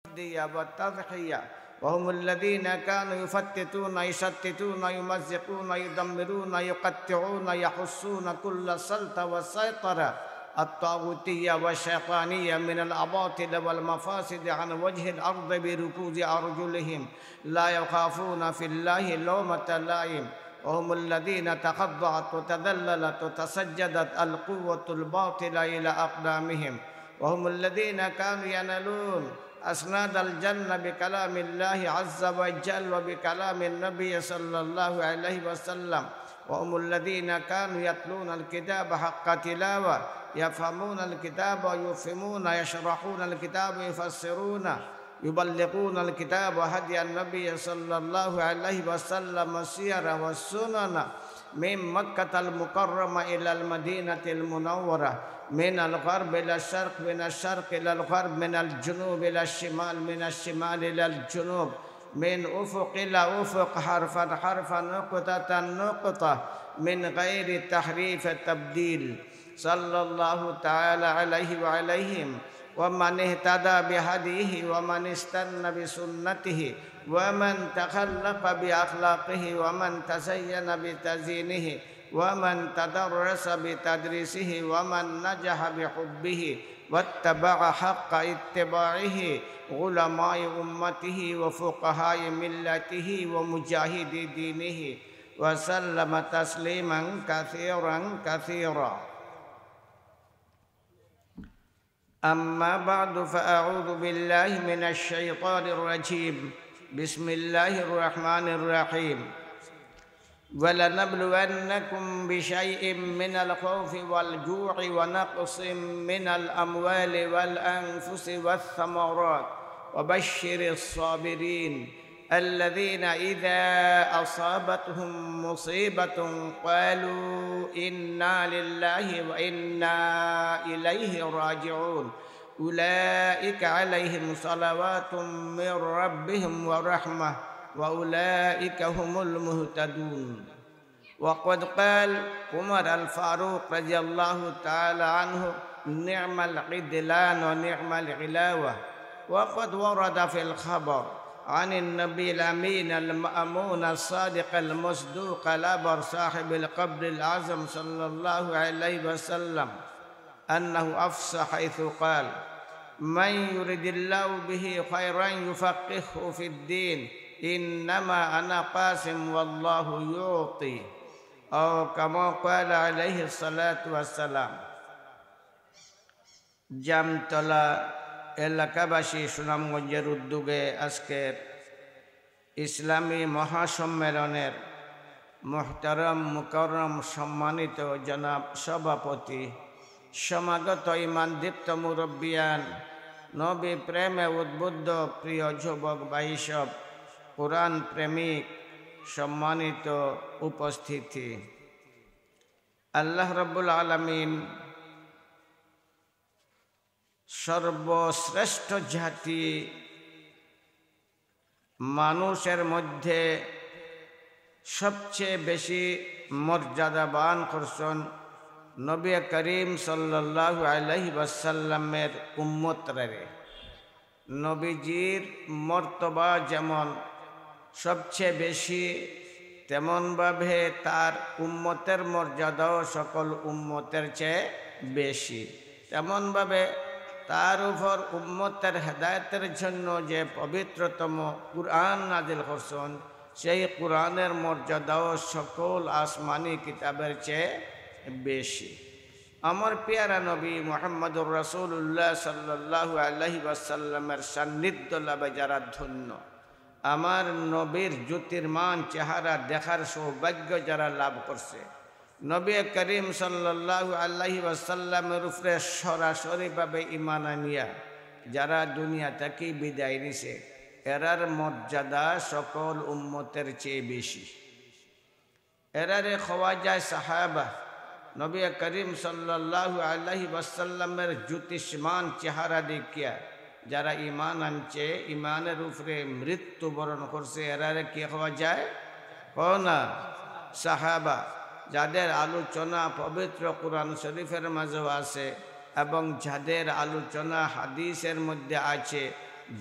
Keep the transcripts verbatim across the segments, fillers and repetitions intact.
التحدية والتضحية، وهم الذين كانوا يفتتون، يشتتون، يمزقون، يدمرون، يقطعون، يحصون كل سلطة وسيطرة الطاغوتية والشيطانية من الأباطيل والمفاسد عن وجه الأرض بركوز أرجلهم، لا يخافون في الله لومة لائم، وهم الذين تخضعت وتذللت وتسجدت القوة الباطلة إلى أقدامهم، وهم الذين كانوا ينالون أسناد الجنة بكلام الله عز وجل وبكلام النبي صلى الله عليه وسلم، وهم الذين كانوا يتلون الكتاب حق تلاوة، يفهمون الكتاب ويفهمون، يشرحون الكتاب ويفسرون، يبلغون الكتاب وهدي النبي صلى الله عليه وسلم والسير والسنن من مكة المكرمة إلى المدينة المنورة، من الغرب إلى الشرق، من الشرق إلى الغرب، من الجنوب إلى الشمال، من الشمال إلى الجنوب، من أفق إلى أفق، حرفا حرفا، نقطة نقطة، من غير تحريف تبديل، صلى الله تعالى عليه وعليهم، ومن اهتدى بهديه، ومن استن بسنته، ومن تخلق بأخلاقه، ومن تزين بتزيينه، ومن تدرس بتدريسه، ومن نجح بحبه، واتبع حق اتباعه علماء أمته وفقهاء ملته ومجاهدي دينه، وسلم تسليما كثيرا كثيرا. أما بعد، فأعوذ بالله من الشيطان الرجيم. بسم الله الرحمن الرحيم. ولنبلونكم بشيء من الخوف والجوع ونقص من الأموال والأنفس والثمرات وبشر الصابرين الذين إذا أصابتهم مصيبة قالوا إنا لله وإنا إليه راجعون. أولئك عليهم صلوات من ربهم ورحمة وأولئك هم المهتدون. وقد قال عمر الفاروق رضي الله تعالى عنه: نعم الخذلان ونعم العلاوة. وقد ورد في الخبر عن النبي الأمين المأمون الصادق المصدوق الأبر صاحب القبر الأعظم صلى الله عليه وسلم أنه أفصح حيث قال: من يرد الله به خيرا يفقهه في الدين، إنما أنا قاسم والله يعطي. أو كما قال عليه الصلاة والسلام. জামতলা এলাকাবাসী, সুনামগঞ্জের উদ্যোগে আজকের ইসলামী মহাসম্মেলনের মোহতারাম মুকাররম সম্মানিত জনাব সভাপতি, সমাগত ইমানদীপ্ত মুরব্বিয়ান, নবী প্রেমে উদ্বুদ্ধ প্রিয় যুবক ভাইসব, কোরআন প্রেমিক সম্মানিত উপস্থিতি, আল্লাহ রাব্বুল আলামিন সর্বশ্রেষ্ঠ জাতি মানুষের মধ্যে সবচেয়ে বেশি মর্যাদাবান করছন নবী করিম সাল্লাল্লাহু আলাইহি ওয়াসাল্লামের উম্মতরারে। নবীজির মর্তবা যেমন সবচেয়ে বেশি, তেমনভাবে তার উম্মতের মর্যাদাও সকল উম্মতের চেয়ে বেশি। তেমনভাবে তার উপর উম্মতের হেদায়েতের জন্য যে পবিত্রতম কুরআন নাজিল করছন, সেই কুরআনের মর্যাদাও সকল আসমানি কিতাবের চেয়ে বেশি। আমার পেয়ারা নবী মুহাম্মদুর রাসূলুল্লাহ সাল্লাল্লাহু আলাইহি ওয়াসাল্লামের সান্নিধ্য লাভে যারা ধন্য, আমার নবীর জ্যোতির্মান চেহারা দেখার সৌভাগ্য যারা লাভ করছে, নবী করিম সাল্লাল্লাহু আলাইহি ওয়াসাল্লামের উপরে সরাসরিভাবে ঈমান আনিয়া যারা দুনিয়া থাকি বিদায় নিছে, এরার মর্যাদা সকল উম্মতের চেয়ে বেশি। এরারে কওয়া যায় সাহাবা। নবী করিম সাল্লাল্লাহু আলাইহি ওয়াসাল্লামের জ্যোতিষ্মান চেহারা দেখিয়া যারা ঈমান আনছে, ঈমানের উপরে মৃত্যুবরণ করছে, এরারে কি কওয়া যায়? কও না, সাহাবা। যাদের আলোচনা পবিত্র কোরআন শরীফের মাঝেও আছে এবং যাদের আলোচনা হাদিসের মধ্যে আছে,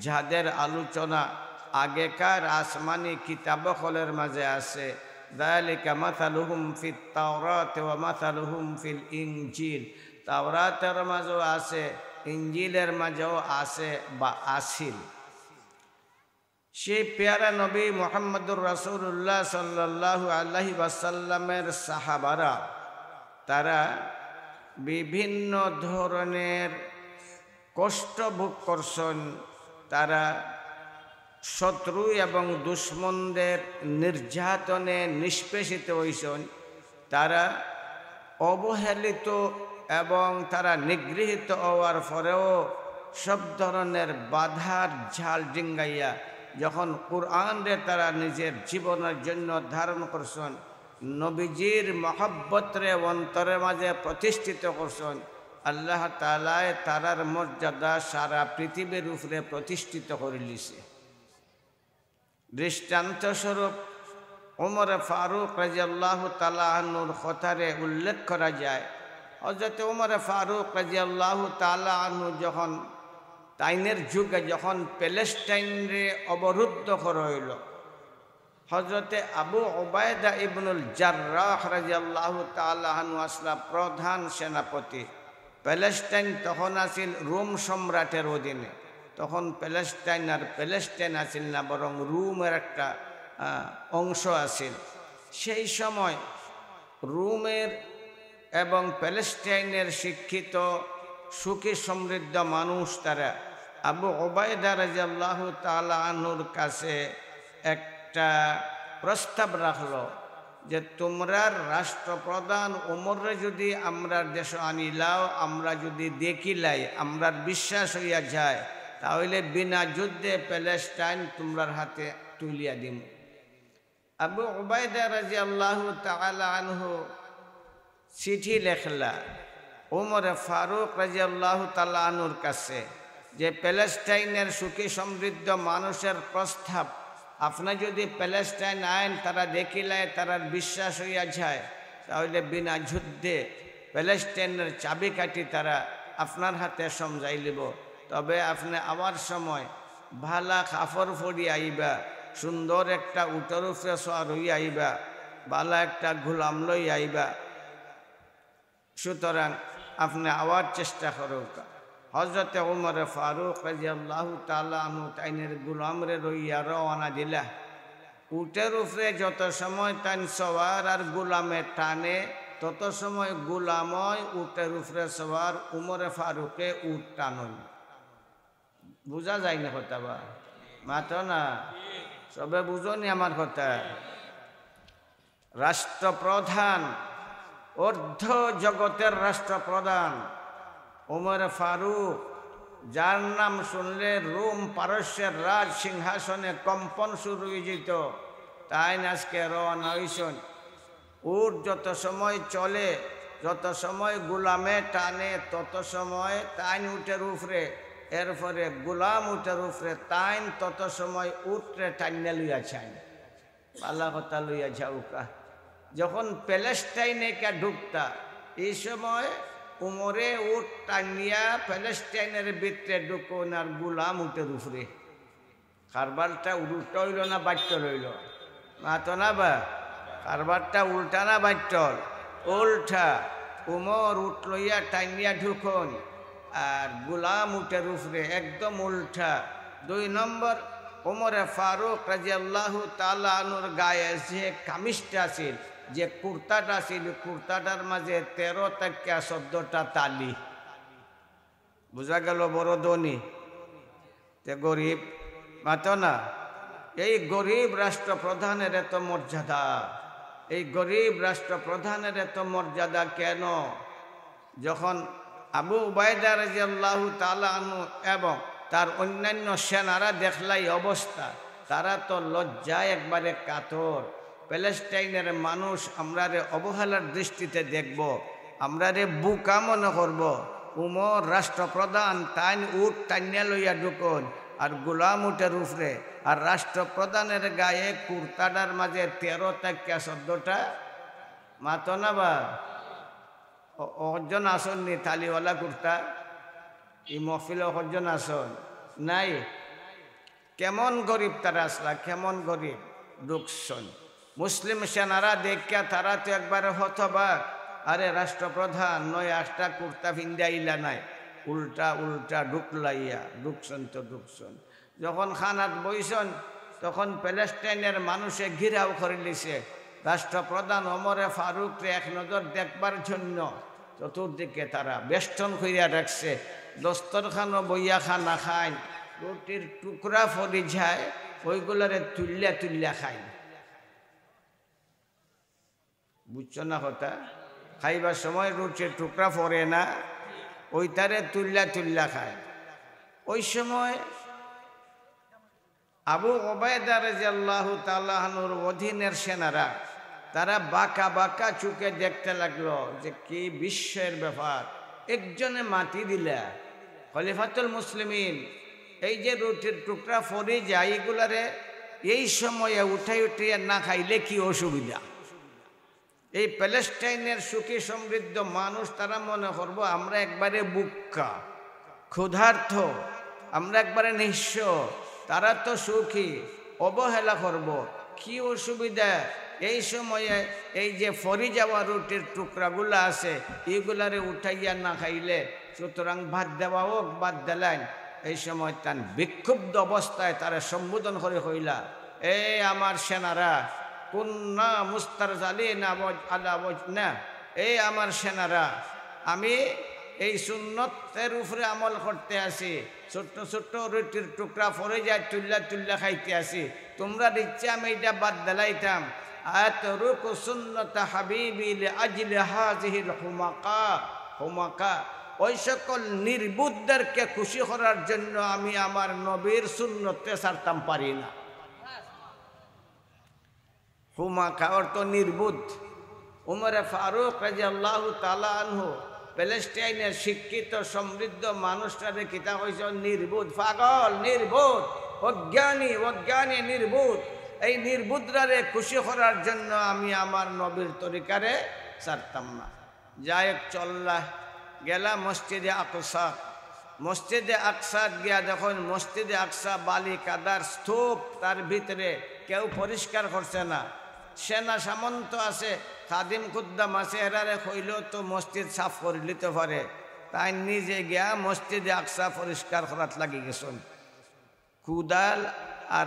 যাদের আলোচনা আগেকার আসমানি কিতাব অকলের মাঝে আছে, যালিকা মাসালুহুম ফিত তাওরাত ওয়া মাসালুহুম ফিল ইনজিল। তাওরাতের মাঝেও আছে, ইনজিলের মাঝেও আছে বা আছিল। সেই পেয়ারা নবী মুহাম্মদুর রাসূলুল্লাহ সাল্লাল্লাহু আলাইহি ওয়াসাল্লামের সাহাবারা, তারা বিভিন্ন ধরনের কষ্ট ভোগ করছেন, তারা শত্রু এবং দুশমনদের নির্যাতনে নিষ্পেষিত হইছেন, তারা অবহেলিত এবং তারা নিগৃহীত হওয়ার পরেও সব ধরনের বাধার জাল ডিঙ্গাইয়া যখন কোরআনরে তারা নিজের জীবনের জন্য ধারণ করছেন, নবীজির মহব্বতরে অন্তরের মাঝে প্রতিষ্ঠিত করছেন, আল্লাহ তাআলায় তারার মর্যাদা সারা পৃথিবীর উপরে প্রতিষ্ঠিত করিলিছে। দৃষ্টান্ত স্বরূপ ওমর ফারুক রাদিয়াল্লাহু তাআলা আনহুর কথারে উল্লেখ করা যায়। হযরত ওমর ফারুক রাদিয়াল্লাহু তাআলা আনহু যখন, তাইনের যুগে যখন প্যালেস্টাইনরে অবরুদ্ধ করা হইল, হযরতে আবু উবায়দা ইবনুল জাররাহ রাদিয়াল্লাহু তাআলা আনহু আসলা প্রধান সেনাপতি। প্যালেস্টাইন তখন আছিল রোম সম্রাটের অধীনে। তখন প্যালেস্টাইন আর প্যালেস্টাইন আছিল না, বরং রোমের একটা, আহ, অংশ আছিল। সেই সময় রোমের এবং প্যালেস্টাইনের শিক্ষিত, সুখী, সমৃদ্ধ মানুষ তারা আবু উবায়দা রাদিয়াল্লাহু তাআলা আনহুর কাছে একটা প্রস্তাব রাখলো যে, "তোমরার রাষ্ট্রপ্রধান ওমররে যদি আমরার দেশো আনিলাও, আমরা যদি দেখিলাই, আমরার বিশ্বাস হইয়া যায়, তাহলে বিনা যুদ্ধে প্যালেস্টাইন তোমরার হাতে তুলিয়া দিমু।" আবু উবায়দা রাদিয়াল্লাহু তাআলা আনহু চিঠি লেখলা ওমরে ফারুক রাদিয়াল্লাহু তাআলা আনহুর কাছে যে, "প্যালেস্টাইনের সুখী সমৃদ্ধ মানুষের প্রস্তাব, আপনি যদি প্যালেস্টাইন আইন, তারা দেখিলায়, তারার বিশ্বাস হইয়া যায়, তাহলে বিনা যুদ্ধে প্যালেস্টাইনের চাবিকাঠি তারা আপনার হাতে সমজাইলিব। তবে আপনি আওয়ার সময় ভালা কাপড় পরি আইবা, সুন্দর একটা উটর উপরে সওয়ার হইয়া আইবা, ভালা একটা গোলাম লই আইবা। সুতরাং আপনি আওয়ার চেষ্টা করউক্কা।" হযরতে ওমরে ফারুক রাদিয়াল্লাহু তাআলা আনহু তাইনের গোলামরে লইয়া রওয়ানা দিলা। উটের উপরে যত সময় তাইন সওয়ার আর গোলামে টানে, তত সময় গোলাময় উটের উপরে সওয়ার, ওমরে ফারুকে উট টানইন। বুঝা যায় না কথা বা? মাতো না। সবে বুঝো নি আমার কথা? রাষ্ট্রপ্রধান, অর্ধ জগতের রাষ্ট্রপ্রধান ওমর ফারুক, যার নাম শুনলে রোম পারস্যের রাজ সিংহাসনে কম্পন শুরু হয়ে যেত, তাইন আজকে রওনা হইছইন। উট যত সময় চলে, যত সময় গোলামে টানে, তত সময় তাইন উটের উপরে, এরপরে গোলাম উটের উপরে, তাইন তত সময় উটরে টাইন্না লইয়া যাইন। ভালা কথা, লইয়া যাউক্কা। যখন প্যালেস্টাইনে কা ঢুকতা, এই সময় উমরে উট টানিয়া প্যালেস্টাইনের ভিতরে ঢুকইন আর গোলাম উটের উপরে। কারবারটা উল্টা হইল না বাট্টল হইল? মাতো না বা? কারবারটা উল্টা না বাট্টল? উল্টা। উমর উট লইয়া টানিয়া ঢুকইন, আর গোলাম উটের উপরে, একদম উল্টা। দুই নম্বর, ওমরে ফারুক রাদিয়াল্লাহু তাআলা আনহুর গায়ে যে কামিজটা আছিল, যে কুর্তাটা আছিল, কুর্তাটার মাঝে তেরো থাকিয়া চোদ্দটা তালি। বুঝা গেল বড় ধনী, তে গরিব, মাতো না। এই গরিব রাষ্ট্রপ্রধানের এত মর্যাদা, এই গরিব রাষ্ট্রপ্রধানের এত মর্যাদা কেন? যখন আবু উবায়দা রাদিয়াল্লাহু তাআলা আনহু এবং তার অন্যান্য সেনারা দেখলা এই অবস্থা, তারা তো লজ্জায় একবারে কাতর। প্যালেস্টাইনের মানুষ আমরারে অবহেলার দৃষ্টিতে দেখব, আমরারে বোকা মনে করব। উমর রাষ্ট্রপ্রধান, তাইন উট টানিয়া লইয়া ঢুকইন, আর গোলাম উটের উপরে, আর রাষ্ট্রপ্রধানের গায়ে কুর্তাটার মাঝে তেরো থাকিয়া চোদ্দটা, মাতো না বা? অ-, অজন আছইন নি তালিওয়ালা কুর্তা? ই মহফিলো অজন আছইন? নাই? কেমন গরিব তারা আছলা, কেমন গরিব। ঢুকছইন, মুসলিম সেনারা দেখিয়া তারা তো একবারে হতবাক। আরে রাষ্ট্রপ্রধান, নয়া একটা কুর্তা পিন্দিয়া আইলা নায়, উল্টা উল্টা ঢুকলাইয়া ঢুকছইন তো ঢুকছইন। যখন খানাত বইছইন, তখন প্যালেস্টাইনের মানুষে ঘিরাও করিলিছে। রাষ্ট্রপ্রধান ওমরে ফারুকরে এক নজর দেখবার জন্য চতুর্দিকে তারা বেষ্টন করিয়া রাখছে। দস্তরখানো বইয়া খানা খাইন, রুটির টুকরা পড়ি যায়, ওইগুলারে তুল্লা তুল্লা খাইন। বুঝছো না কথা? খাইবার সময় রুটির টুকরা পড়ে না, ওইটারে তুল্লা তুল্লা খায়। ওই সময় আবু ওবায়দা রাদিয়াল্লাহু তাআলা আনহুর অধীনের সেনারা তারা বাঁকা বাঁকা চোখে দেখতে লাগলো যে কি বিস্ময়ের ব্যাপার। একজনে মাতি দিলা, খলিফাতুল মুসলিমিন, এই যে রুটির টুকরা পড়ি যায়, এগুলারে এই সময়ে উঠাই উঠাইয়া না খাইলে কি অসুবিধা? এই প্যালেস্টাইনের সুখী সমৃদ্ধ মানুষ, তারা মনে করবো আমরা একবারে ভুক্কা, ক্ষুধার্ত, আমরা একবারে নিঃস্ব, তারা তো সুখী, অবহেলা করবো, কি অসুবিধা? এই সময়ে এই যে পড়ি যাওয়া রুটির টুকরাগুলা আছে, ইগুলারে উঠাইয়া না খাইলে, সুতরাং বাদ দেওয়া হোক, বাদ দিলাইন। এই সময় তান বিক্ষুব্ধ অবস্থায় তারে সম্বোধন করি কইলা, "এ আমার সেনারা, কুন্না মুস্তারজালিনা ওয়াজ-, আলা ওয়াজ-, না, এ আমার সেনারা, আমি এই সুন্নতের উপরে আমল করতে আছি, ছোট্ট ছোট্ট রুটির টুকরা পড়ি যায়, তুল্লা তুল্লা খাইতে আছি, তুমরার ইচ্ছা আমি ইটা বাদ দিলাইতাম। আতরুকু সুন্নতা হাবিবি লিআজলি হাযিহিল হুমাকা, হুমাকা, ওই সকল নির্বোধদেরকে খুশি করার জন্য আমি আমার নবীর সুন্নতকে ছাড়তাম পারি না।" হুমাকা অর্থ নির্বোধ। উমরে ফারুক রাদিয়াল্লাহু তাআলা আনহু প্যালেস্টাইনের শিক্ষিত সমৃদ্ধ মানুষটারে কিতা কইছইন? নির্বোধ, পাগল, নির্বোধ, অজ্ঞানী, অজ্ঞানী, নির্বোধ। এই নির্বোধরারে খুশি করার জন্য আমি আমার নবীর তরিকারে ছাড়তাম না। যাই হোক, চললা, গেলা মসজিদে আকসা। মসজিদে আকসাত গিয়া দেখইন, মসজিদে আকসা বালি কাদার স্তূপ, তার ভিতরে কেউ পরিষ্কার করছে না। সেনা সামন্ত আছে, খাদিম খুদ্দাম আছে, এরারে কইলেও তো মসজিদ সাফ করিলিতো পারে। তাইন নিজে গিয়া মসজিদে আকসা পরিষ্কার করাত লাগি গেছইন। কুদাল আর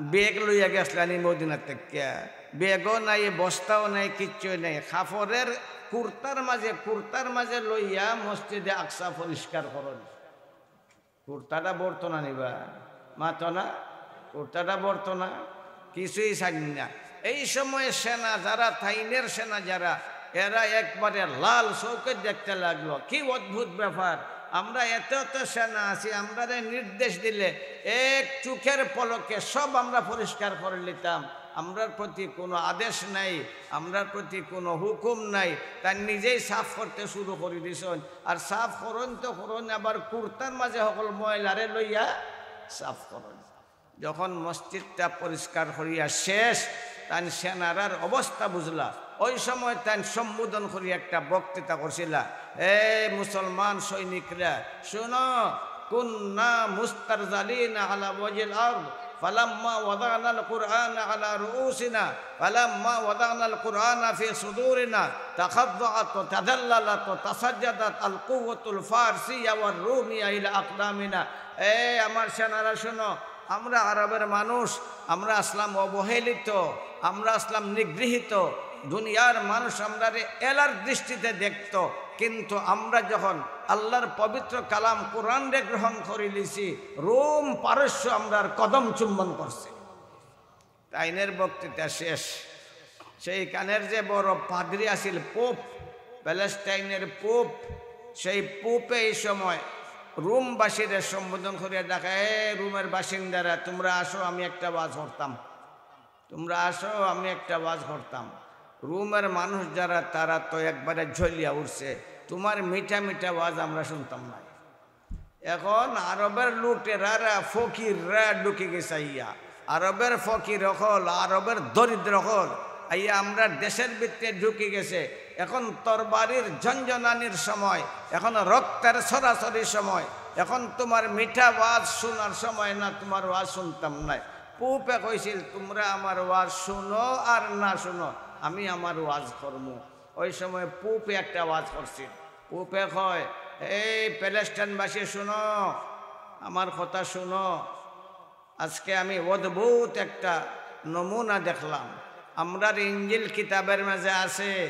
ব্যাগ লইয়া গেছলা নি মদিনা থাকি। ব্যাগও নাই, বস্তাও নাই, কিচ্ছুই নাই। কাপড়ের কুর্তার মাঝে, কুর্তার মাঝে লইয়া মসজিদে আকসা পরিষ্কার করইন। কুর্তাটা ভরতো না নি বা? মাতো না? কুর্তাটা ভরতো না? কিছুই ছাড়ইন না। এই সময় সেনা যারা, তাইনের সেনা যারা, এরা একবারে লাল চোখে দেখতে লাগলো। কি অদ্ভুত ব্যাপার! আমরা এত এত সেনা আছি, আমরারে নির্দেশ দিলে এক চোখের পলকে সব আমরা পরিষ্কার করিলিতাম। আমরার প্রতি কোনো আদেশ নাই, আমরার প্রতি কোনো হুকুম নাই, তাইন নিজেই সাফ করতে শুরু করি দিছইন। আর সাফ করইন তো করইন, আবার কুর্তার মাঝে হকল ময়লারে লইয়া সাফ করইন। যখন মসজিদটা পরিষ্কার করিয়া শেষ, তাইন সেনারার অবস্থা বুঝলা। ওই সময় তাইন সম্বোধন করি একটা বক্তৃতা করছিলা, "এ মুসলমান সৈনিকরা, শুনো, কুন্না মুস্তারজালিনা আলা ওয়াজিল আরদ, ফালাম্মা ওয়াদানাল কুরআনা আলা রুউসিনা, ফালাম্মা ওয়াদানাল কুরআনা ফি সুদুরিনা, তাখাদ্দাআত ওয়া তাযাল্লালাত ওয়া তাসাজ্জাদাত আল কুওয়াতুল ফারসিয়া ওয়ার রুমিয়া ইলা আকদামিনা।" এ আমার সেনারা, শুনো, আমরা আরবের মানুষ, আমরা আছলাম অবহেলিত, আমরা আছলাম নিগৃহীত। দুনিয়ার মানুষ আমরারে এলার দৃষ্টিতে দেখতো, কিন্তু আমরা যখন আল্লাহর পবিত্র কালাম কোরআনরে গ্রহণ করিলিছি, রোম পারস্য আমরার কদম চুম্বন করছে। তাইনের বক্তৃতা শেষ। সেইখানের যে বড় পাদ্রী আছিল, পোপ, প্যালেস্টাইনের পোপ, সেই পোপে এই সময় রোমবাসীরে সম্বোধন করিয়া ডাকে, "এ রোমের বাসিন্দারা, তুমরা আসো, আমি একটা ওয়াজ করতাম। তুমরা আসো, আমি একটা ওয়াজ করতাম।" রোমের মানুষ যারা, তারা তো একবারে জ্বলিয়া উঠছে, "তুমার মিঠা মিঠা ওয়াজ আমরা শুনতাম না।" এখন আরবের লুটেরারা, ফকিররা ঢুকি গেছে আইয়া। আরবের ফকির অকল, আরবের দরিদ্র অকল আইয়া আমরার দেশের ভিতরে ঢুকি গেছে। এখন তরবারির ঝনঝনানির সময়, এখন রক্তের ছড়াছড়ির সময়। এখন তুমার মিঠা ওয়াজ শুনার সময় না, তুমার ওয়াজ শুনতাম নায়। পোপে কইছিল, "তুমরা আমার ওয়াজ শুনো আর না শুনো, আমি আমার ওয়াজ করমু।" ওই সময় পোপে একটা ওয়াজ করছিল। পোপে কয়, "এই প্যালেস্টাইনবাসী শুনো, আমার কথা শুনো।" আজকে আমি অদ্ভুত একটা নমুনা দেখলাম। আমরার ইঞ্জিল কিতাবের মাঝে আছে,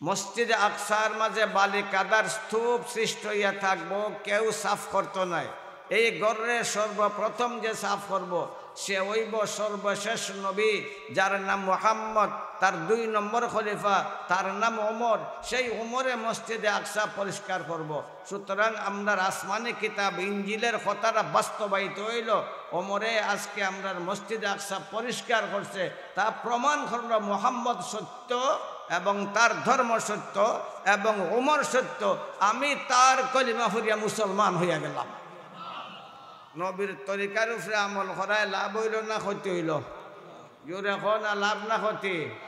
মসজিদে আকসার মাঝে বালিকাদার স্তূপ সৃষ্ট হইয়া থাকবো, কেউ সাফ করতো নায়। এই ঘররে সর্বপ্রথম যে সাফ করবো, সে অইবো সর্বশেষ নবী, যার নাম মুহাম্মদ, তার দুই নম্বর খলিফা, তার নাম ওমর। সেই ওমরে মসজিদে আকসা পরিষ্কার করবো। সুতরাং আমরার আসমানি কিতাব ইঞ্জিলের কথাটা বাস্তবায়িত অইলো। ওমরে আজকে আমরার মসজিদে আকসা পরিষ্কার করছে, তা প্রমাণ করলো মুহাম্মদ সত্য এবং তার ধর্ম সত্য এবং ওমর সত্য। আমি তার কলিমা পড়িয়া মুসলমান হইয়া গেলাম। নবীর তরিকার উপরে আমল করায় লাভ অইলো না ক্ষতি অইলো? জোরে কও না, লাভ না ক্ষতি?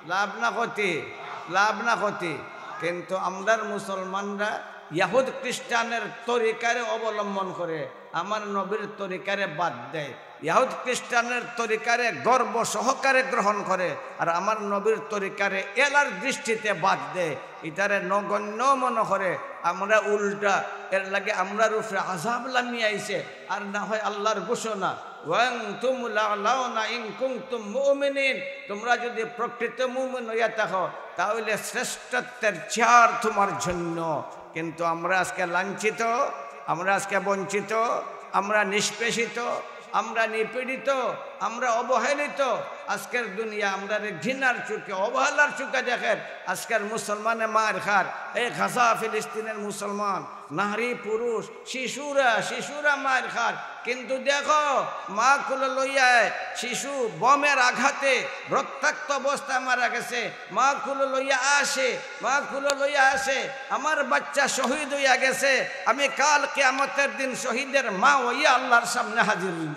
লাভ না ক্ষতি? লাভ না ক্ষতি? কিন্তু আমরার মুসলমানরা ইয়াহুদ খ্রিস্টানের তরিকারে অবলম্বন করে, আমার নবীর তরিকারে বাদ দেয়। ইয়াহুদ খ্রিস্টানের তরিকারে গর্ব সহকারে গ্রহণ করে, আর আমার নবীর তরিকারে এলার দৃষ্টিতে বাদ দেয়, ইতারে নগণ্য মনে করে। আমরা উল্টা, এর লাগি আমরার উপরে আযাব লামিয়া আইছে, আর না হয় আল্লাহর ঘোষণা, "ওয়ানতুমুল আ'লাউনা ইন কুনতুম মুমিনিন।" তোমরা যদি প্রকৃত মুমিন হইয়া থাকো, তাহলে শ্রেষ্ঠত্বের চেয়ার তোমার জন্য। কিন্তু আমরা আজকে লাঞ্ছিত, আমরা আজকে বঞ্চিত, আমরা নিষ্পেষিত, আমরা নিপীড়িত, আমরা অবহেলিত। আজকের দুনিয়া আমরারে ঘৃণার চোখে, অবহেলার চোখে দেখের। আজকের মুসলমানে মার খার, এই গাজা ফিলিস্তিনের মুসলমান, নারী পুরুষ, শিশুরা, শিশুরা মার খার। কিন্তু দেখো, মা কুলো লইয়া শিশু বোমের আঘাতে রক্তাক্ত অবস্থায় মারা গেছে, মা কুলো লইয়া আসে, মা কুলো লইয়া আসে, আমার বাচ্চা শহীদ হইয়া গেছে, আমি কাল কিয়ামতের দিন শহীদের মা হইয়া আল্লাহর সামনে হাজির হইব।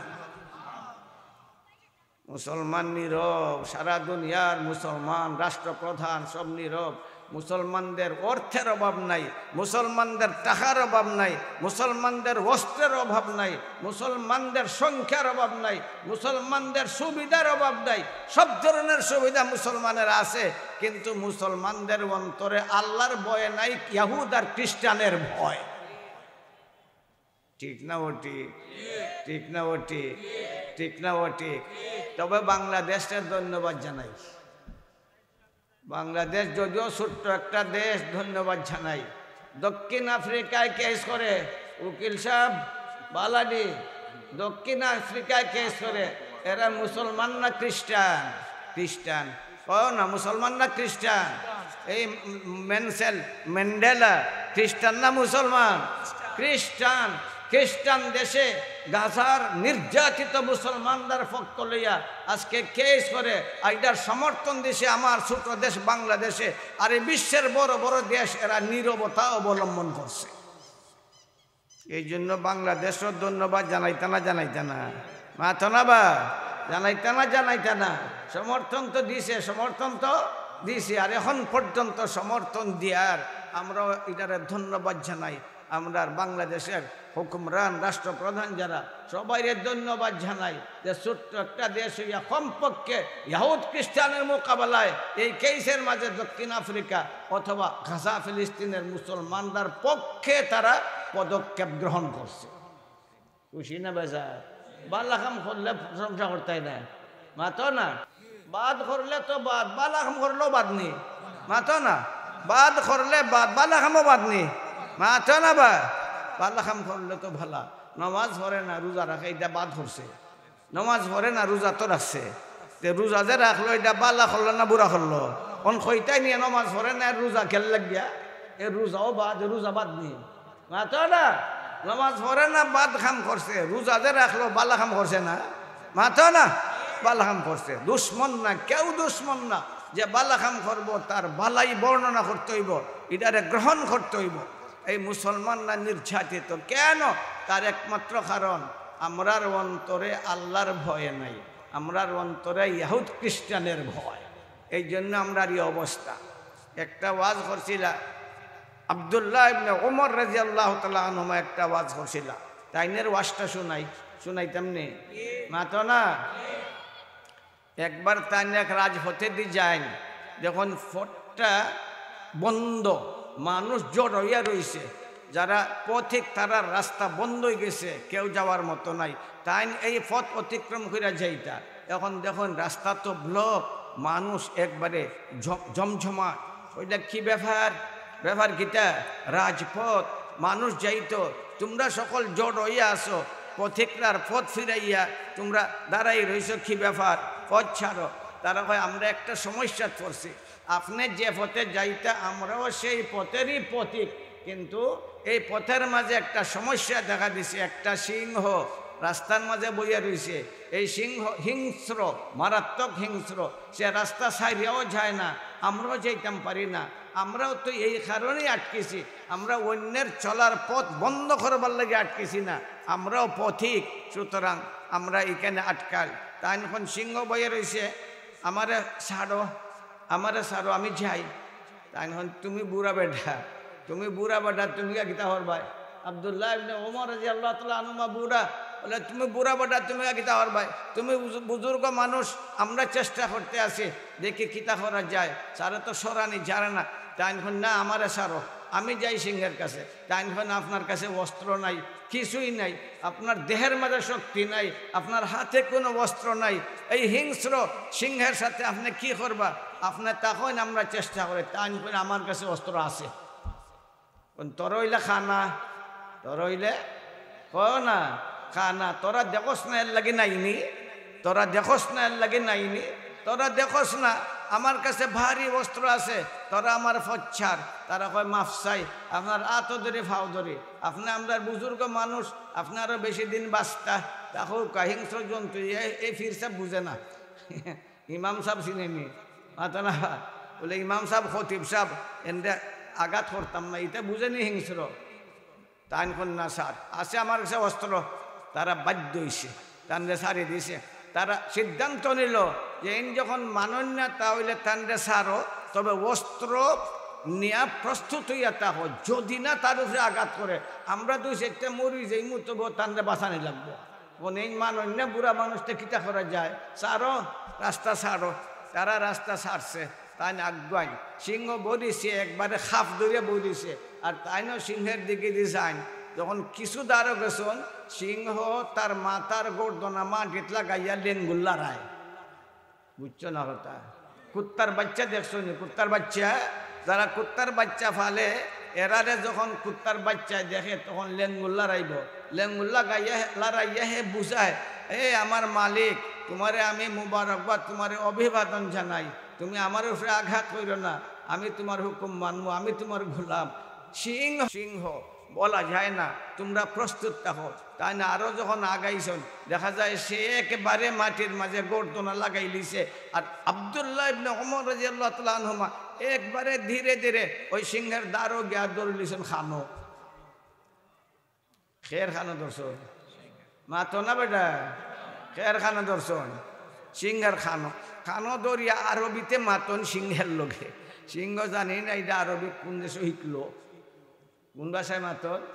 মুসলমান নীরব, সারা দুনিয়ার মুসলমান, রাষ্ট্রপ্রধান সব নীরব। মুসলমানদের অর্থের অভাব নাই, মুসলমানদের টাকার অভাব নাই, মুসলমানদের অস্ত্রের অভাব নাই, মুসলমানদের সংখ্যার অভাব নাই, মুসলমানদের সুবিধার অভাব নাই। সব ধরনের সুবিধা মুসলমানের আছে, কিন্তু মুসলমানদের অন্তরে আল্লাহর ভয় নাই, ইয়াহুদ আর খ্রিস্টানের ভয়। ঠিক না ওটি? ঠিক না ওটি? ঠিক না ওটি? তবে বাংলাদেশকে ধন্যবাদ জানাই। বাংলাদেশ যদিও ছোট্ট একটা দেশ, ধন্যবাদ জানাই। দক্ষিণ আফ্রিকায় কেস করে উকিল সাহেব বালানি, দক্ষিণ আফ্রিকায় কেস করে, এরা মুসলমান না খ্রিস্টান? খ্রিস্টান। কও না, মুসলমান না খ্রিস্টান? এই মেনসেল ম্যান্ডেলা খ্রিস্টান না মুসলমান? খ্রিস্টান। খ্রিস্টান দেশে গাজার নির্যাতিত মুসলমানদের পক্ষ লইয়া আজকে কেস করে, আর এটার সমর্থন দিছে আমার ছোট দেশ বাংলাদেশে। আর এই বিশ্বের বড় বড় দেশ এরা নীরবতা অবলম্বন করছে। এই জন্য বাংলাদেশও ধন্যবাদ জানাইতা না, জানাইতা না? মাতো না বা? জানাইতা না, জানাইতা না? সমর্থন তো দিছে, সমর্থন তো দিছে। আর এখন পর্যন্ত সমর্থন দিয়ার আমরা এটারে ধন্যবাদ জানাই। আমরা বাংলাদেশের হুকুমরান, রাষ্ট্রপ্রধান যারা, সবাইরে ধন্যবাদ জানাই যে ছোট্ট একটা দেশ হইয়া কমপক্ষে ইয়াহুদ খ্রিস্টানের মোকাবেলায় এই কেসের মাঝে দক্ষিণ আফ্রিকা অথবা গাজা ফিলিস্তিনের মুসলমানদের পক্ষে তারা পদক্ষেপ গ্রহণ করছে। খুশি না বেজার? বালা কাম করলে প্রশংসা করতায় না, মাতো না? বাদ করলে তো বাদ, বালা কাম করলেও বাদ নি, মাতো না? বাদ করলে বাদ, বালা কামও বাদ নি, মাতো না বা? বালা কাম করলে তো ভালা। নমাজ পড়ে না, রোজা রাখে, এটা বাদ করছে। নমাজ পড়ে না, রোজা তো রাখছে। তে রোজা যে রাখলো, এটা বালা করলো না বুরা করলো? অন কইতায় নিয়া নমাজ পড়ে না, রোজা কেনে লাগিয়া? এ রোজাও বাদ, এ রোজা বাদ নি, মাতো না? নমাজ পড়ে না, বাদ কাম করছে। রোজা যে রাখলো, বালা কাম করছে না, মাতো না? বালা কাম করছে। দুশমন না, কেউ দুশমন না। যে বালা কাম করবো, তার বালাই বর্ণনা করতে হইব, এটারে গ্রহণ করতে হইব। এই মুসলমানরা নির্যাতিত কেন? তার একমাত্র কারণ, আমরার অন্তরে আল্লাহর ভয় নাই, আমরার অন্তরে ইয়াহুদ খ্রিস্টানের ভয়। এই জন্য আমরার এই অবস্থা। একটা ওয়াজ করছিলা, আব্দুল্লাহ ইবনে ওমর রাদিয়াল্লাহু তাআলা আনহুমা একটা ওয়াজ করছিলা, তাইনের ওয়াজটা শুনাই, শুনাইতাম নি? মাতো না। একবার তাইন এক রাজপথেদি যাইন, দেখইন পথটা বন্ধ, মানুষ জড় অইয়া রইছে, যারা পথিক তারার রাস্তা বন্ধ অইগেছে, কেউ যাওয়ার মতো নাই। তাইন এই পথ অতিক্রম করিয়া যাইতা, এখন দেখইন রাস্তা তো ব্লক, মানুষ একবারে ঝ-, জমজমাট। কইলা, "কি ব্যাপার? ব্যাপার কিতা? রাজপথ, মানুষ যাইতো, তুমরা সকল জড় অইয়া আছো, পথিকরার পথ ফিরাইয়া তুমরা দাঁড়াই রইছো, কি ব্যাপার? পথ ছাড়ো।" তারা কয়, "আমরা একটা সমস্যাত পড়ছি, আপনে যে পথে যাইতা আমরাও সেই পথেরই পথিক, কিন্তু এই পথের মাঝে একটা সমস্যা দেখা দিছে, একটা সিংহ রাস্তার মাঝে বইয়া রইছে, এই সিংহ হিংস্র, মারাত্মক হিংস্র, সে রাস্তা ছাড়িয়াও যায় না, আমরাও যাইতাম পারি না, আমরাও তো এই কারণেই আটকিছি, আমরা অন্যের চলার পথ বন্ধ করবার লাগি আটকিছি না, আমরাও পথিক, সুতরাং আমরা এখানে আটকাই।" তাইন কইন, "সিংহ বইয়া রইছে, আমারে ছাড়ো, আমারে ছাড়ো, আমি যাই।" তাইন কইন, "তুমি বুড়া বেটা, তুমি বুড়া বেটা, তুমি গিয়া কিতা করবায়?" আব্দুল্লাহ ইবনে ওমর রাদিয়াল্লাহু তাআলা আনহুমা বুড়া, বলে, "তুমি বুড়া বেটা, তুমি গিয়া কিতা করবায়? তুমি বুজু-, বুজুর্গ মানুষ, আমরা চেষ্টা করতে আছি, দেখি কিতা করা যায়, ছাড়ো তো সরানি যায় না।" তাইন কইন, "না, আমারে ছাড়ো, আমি যাই সিংহের কাছে।" তাইন কইন, "আপনার কাছে অস্ত্র নাই, কিছুই নাই, আপনার দেহের মাঝে শক্তি নাই, আপনার হাতে কোনো অস্ত্র নাই, এই হিংস্র সিংহের সাথে আপনে কি করবা? আপনে থাকইন, আমরা চেষ্টা করি।" তাইন কইন, "আমার কাছে অস্ত্র আছে।" কইন, "তোর অইলে কানা, তোর অইলে ক না কানা, তোরা দেখোস না এর লাগি নাইনি, তোরা দেখোস না এর লাগি নাইনি, তোরা দেখোস না আমার কাছে ভারী অস্ত্র আছে, তোরা আমার পথ ছাড়।" তারা কয়, "মাফ চাই, আপনার আতো ধরি, পাও ধরি, আপনে আমরার বুজুর্গ মানুষ, আপনে আরো বেশি দিন বাঁচতা।" দেখো, হিংস্র জন্তু, এ, এই পীর সাব বুঝে না। ইমাম সাব চিনেনি, মাতো না। বলে, "ইমাম সাব, খতিব সাব, এনরে আঘাত করতাম না, ইতা বুঝেনি হিংস্র।" তাইন কইন, "না স্যার, আছে আমার কাছে অস্ত্র।" তারা বাধ্য অইছে, তানরে ছাড়ি দিছে। তারা সিদ্ধান্ত নিল যে ইন যখন মানইন না, তা অইলে তানরে ছাড়ো, তবে অস্ত্র নিয়া প্রস্তুত অইয়া থাকো, যদি না তার উপরে আঘাত করে, আমরা দুই চাইরটা মরি যাইমু, তবুও তানরে বাঁচানি লাগবো। অখন ইন মানইন না, বুড়া মানুষরে কিতা করা যায়? ছাড়ো, রাস্তা ছাড়ো। তারা রাস্তা ছাড়ছে, তাইন আগুয়াইন। সিংহ বইছে, একবারে খাপ ধরিয়া বইছে, আর তাইনও সিংহের দিকেদি যাইন। যখন কিছু দারো গেছইন, সিংহ তার মাথার গর্দনা মাটিত লাগাইয়া লেঙ্গুর লাড়ায়। বুঝছো না কথা? কুত্তার বাচ্চা দেখছো নি? কুত্তার বাচ্চা, যারা কুত্তার বাচ্চা ফালে, এরারে যখন কুত্তার বাচ্চায় দেখে, তখন লেঙ্গুর লাড়াইবো। লেঙ্গুর লাগাইয়া, লাড়াইয়া হে বুঝায়, "এ আমার মালিক, তুমারে আমি মুবারকবাদ, তুমারে অভিবাদন জানাই। তুমি আমার উপরে আঘাত কইরো না, আমি তুমার হুকুম মানমু, আমি তুমার গোলাম।" সিংহ, সিংহ বলা যায় না, তুমরা প্রস্তুত থাকো। তাইন আরো যখন আগাইছইন, দেখা যায় সে একেবারে মাটির মাঝে গর্দনা লাগাইলিছে। আর আব্দুল্লাহ ইবনে ওমর রাদিয়াল্লাহু তাআলা আনহুমা একবারে ধীরে ধীরে ওই সিংহের দারো গিয়া ধরিলিছইন কানো। কের কানো ধরছইন? মাতো না বেটা, কের কানো ধরছইন? সিংহের কানো। কানো ধরিয়া আরবিতে মাতইন সিংহের লগে। সিংহ জানে না ইটা আরবি, কুন দেশো শিখলো। কুন ভাষায় মাতইন?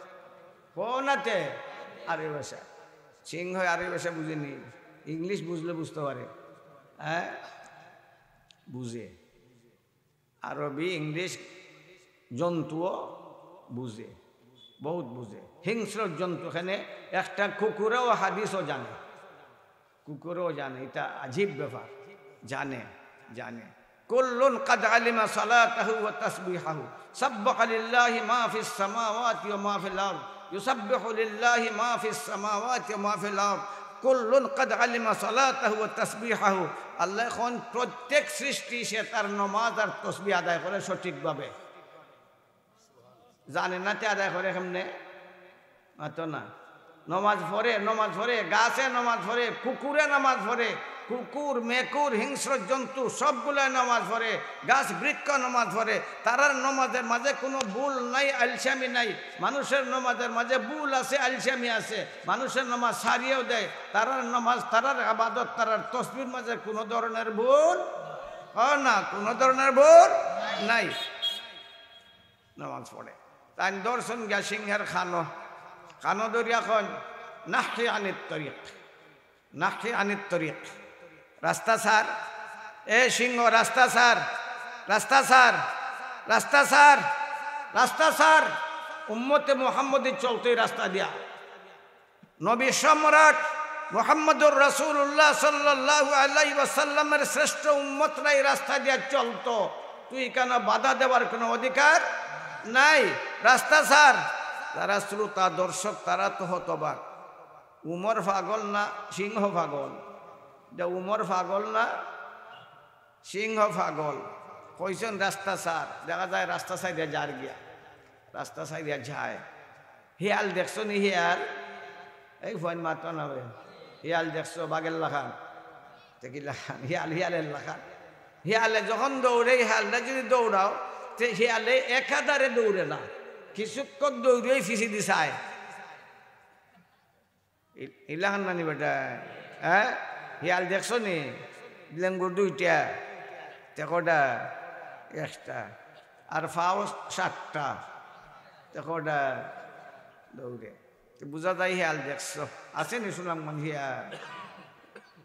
কও না তে? আরবি ভাষা। সিংহ আরবি ভাষা বুঝে নি? ইংলিশ বুঝলে বুঝতে পারে। হ্যাঁ, বুঝে। আরবি, ইংলিশ, জন্তুও বুঝে, বহুত বুঝে। হিংস্র জন্তু, এখানে একটা কুকুরেও হাদিসও জানে। কুকুরও জানে, ইটা আজীব ব্যাপার, জানে, জানে। كل قد علم صلاته وتسبيحه، سبح لله ما في السماوات وما في الأرض، يسبح لله ما في السماوات وما في الأرض، كل قد علم صلاته وتسبيحه। আল্লায় কইন প্রত্যেক সৃষ্টি সে তার নমাজ আর তসবিহ আদায় করে সঠিকভাবে। জানে না তে আদায় করে কেমনে? মাতো না। নমাজ পড়ে, নমাজ পড়ে, গাছে নমাজ পড়ে, কুকুরে নমাজ পড়ে, কুকুর, মেকুর, হিংস্র জন্তু সবগুলায় নমাজ পড়ে, গাছ বৃক্ষ নমাজ পড়ে। তারার নমাজের মাঝে কোনো ভুল নাই, আলসামি নাই। মানুষের নমাজের মাঝে ভুল আছে, আলসামি আছে। মানুষের নমাজ সারিয়েও দেয়। তারার নমাজ, তারার আবাদত, তারার তসবির মাঝে কোনো ধরনের ভুল, ও না, কোনো ধরনের ভুল নাই। নামাজ পড়ে। তাইন ধরছইন গিয়া সিংহর কানো, কানো ধরিয়া কইন, "নাহি আনিত তরিক, নাহি আনিত তরিক।" রাস্তা ছাড়, এ সিংহ, রাস্তা ছাড়, রাস্তা ছাড়, রাস্তা ছাড়, রাস্তা ছাড়। উম্মতে মুহাম্মদী চলতো ই রাস্তা দিয়া। নবী সম্রাট মুহাম্মদুর রাসূলুল্লাহ সাল্লাল্লাহু আলাইহি ওয়াসাল্লামের শ্রেষ্ঠ উম্মতরা ই রাস্তা দিয়া চলতো। তুই কেন বাধা দেওয়ার কোনো অধিকার নাই? রাস্তা ছাড়। যারা শ্রোতা দর্শক, তারা তো হতবাক। উমর পাগল না সিংহ পাগল? যে উমর পাগল না সিংহ পাগল। কইছইন, "রাস্তা ছাড়।" দেখা যায় রাস্তা ছাড়িয়া যার গিয়া, রাস্তা ছাড়িয়া যায়। হিয়াল দেখছো নি হিয়াল? এই ফোন মাতো না বে। হিয়াল দেখছো বাঘের লাখান? তে কি লাখান? হিয়াল হিয়ালের লাখান। হিয়ালে যখন দৌড়ে, হিয়ালটা যদি দৌড়াও, তে হিয়ালে একাধারে দৌড়ে না, কিছুক্ষণ দৌড়েই ফিছি দি চায়। ই-, ইলাখান নানি বেটা, হ্যাঁ? হিয়াল দেখছো নি? লেঙ্গুর দুইটা, তে কটা? একটা। আর ফাও সাতটা, তে কটা? দৌড়ে। তো বুঝা যায় হিয়াল দেখছো। আছে নি সুনামগঞ্জ হিয়াল?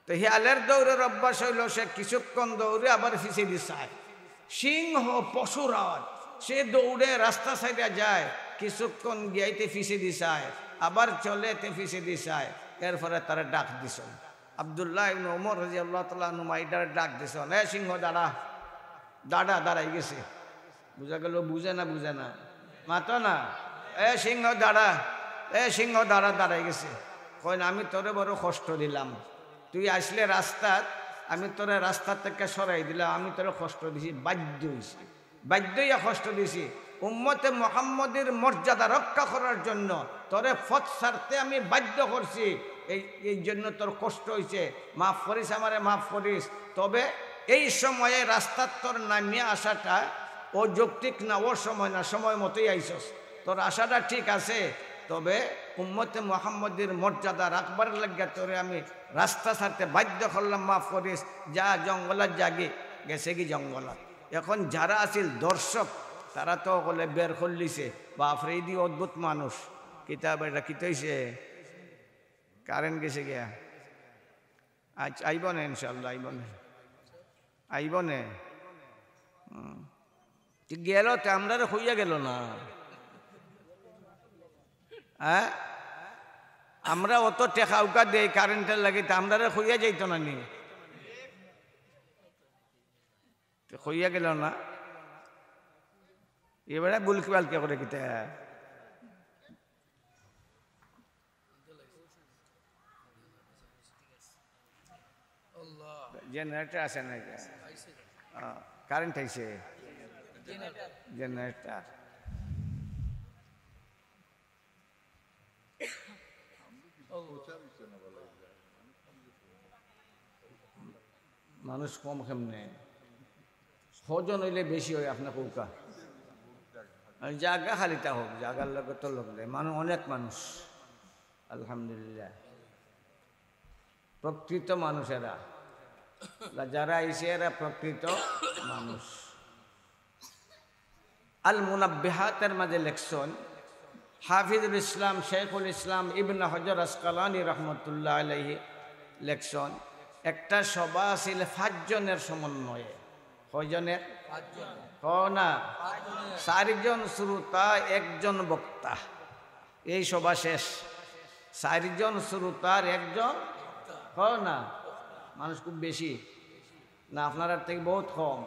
তো হিয়ালের দৌড়ের অভ্যাস অইলো, সে কিছুক্ষণ দৌড়ে আবার ফিছে দি চায়। সিংহ পশুরাজ, সে দৌড়ে রাস্তা ছাড়িয়া যায়, কিছুক্ষণ গিয়াইতে ফিছে দি চায়, আবার চলে তে ফিছে দি চায়। এরপরে তারে ডাক দিছইন। আব্দুল্লাহ ইবনে ওমর রাদিয়াল্লাহু তাআলা আনহুমা ইটারে ডাক দিছইন, "এ সিংহ দাঁড়া, দাঁড়া, দাঁড়াই গেছে।" বুঝা গেল, বুঝে না, বুঝে না, মাতো না। "এ সিংহ দাঁড়া, এ সিংহ দাঁড়া, দাঁড়াই গেছে।" কইন, "আমি তোরে বড় কষ্ট দিলাম, তুই আসলে রাস্তাত, আমি তোরে রাস্তা থেকে সরাই দিলাম, আমি তোরে কষ্ট দিছি, বাধ্য হইছি, বাধ্য হইয়া কষ্ট দিছি। উম্মতে মুহাম্মদীর মর্যাদা রক্ষা করার জন্য তোরে পথ ছাড়তে আমি বাধ্য করছি, এই, এই জন্য তোর কষ্ট হইছে, মাফ করিস আমারে, মাফ করিস। তবে এই সময়ে রাস্তাত তোর নামিয়া আসাটা অযৌক্তিক না, অসময় না, সময় মতোই আইছস, তোর আসাটা ঠিক আছে, তবে উম্মতে মুহাম্মদীর মর্যাদা রাখবার লাগিয়া তোরে আমি রাস্তা ছাড়তে বাধ্য করলাম, মাফ করিস, যা জঙ্গলাত যাগি।" গেছে কি জঙ্গলাত? এখন যারা আছিল দর্শক, তারা তো হকলে বের করলিছে, "বাপরে, ইদি অদ্ভুত মানুষ, কিতা বেটা, কিতা হইছে?" কারেন্ট গেছে গিয়া। আচ্ছা, আইব না ইনশাআল্লাহ, আইব না, আইব না। হুম। তে গেল, তে আমরারে কইয়া গেল না। হ্যাঁ, আমরা অত টেকা উকা দেই কারেন্টের লাগি, তে আমরারে কইয়া যাইতো না নি? তে কইয়া গেল না। এবারে বুলকি বালকি করে কিতা? জেনারেটর আছে না এটা? আহ, কারেন্ট আইছে। জেনারেটর। মানুষ কম কেমনে? কজন হইলে বেশি হয় আপনি কউক্কা? আর জাগা খালিতা হোক, জাগার লগে তো লগ নাই। মানুষ, অনেক মানুষ। আলহামদুলিল্লাহ। প্রকৃত মানুষ এরা। যারা আইছে এরা প্রকৃত মানুষ। আল মুনাব্বিহাতের মাঝে লেখছইন, হাফিজুল ইসলাম, শেখুল ইসলাম ইবনে হাজার আসকালানী রহমতুল্লাহ আলাইহি লেখছইন, একটা সভা আছিল পাঁচজনের সমন্বয়ে। কয়জনের? পাঁচজন। কও না? পাঁচজনের। চারজন শ্রোতা, একজন বক্তা। এই সভা শেষ। চারজন শ্রোতার একজন, কও না? মানুষ খুব বেশি। না, আপনারার থাকি বহুত কম।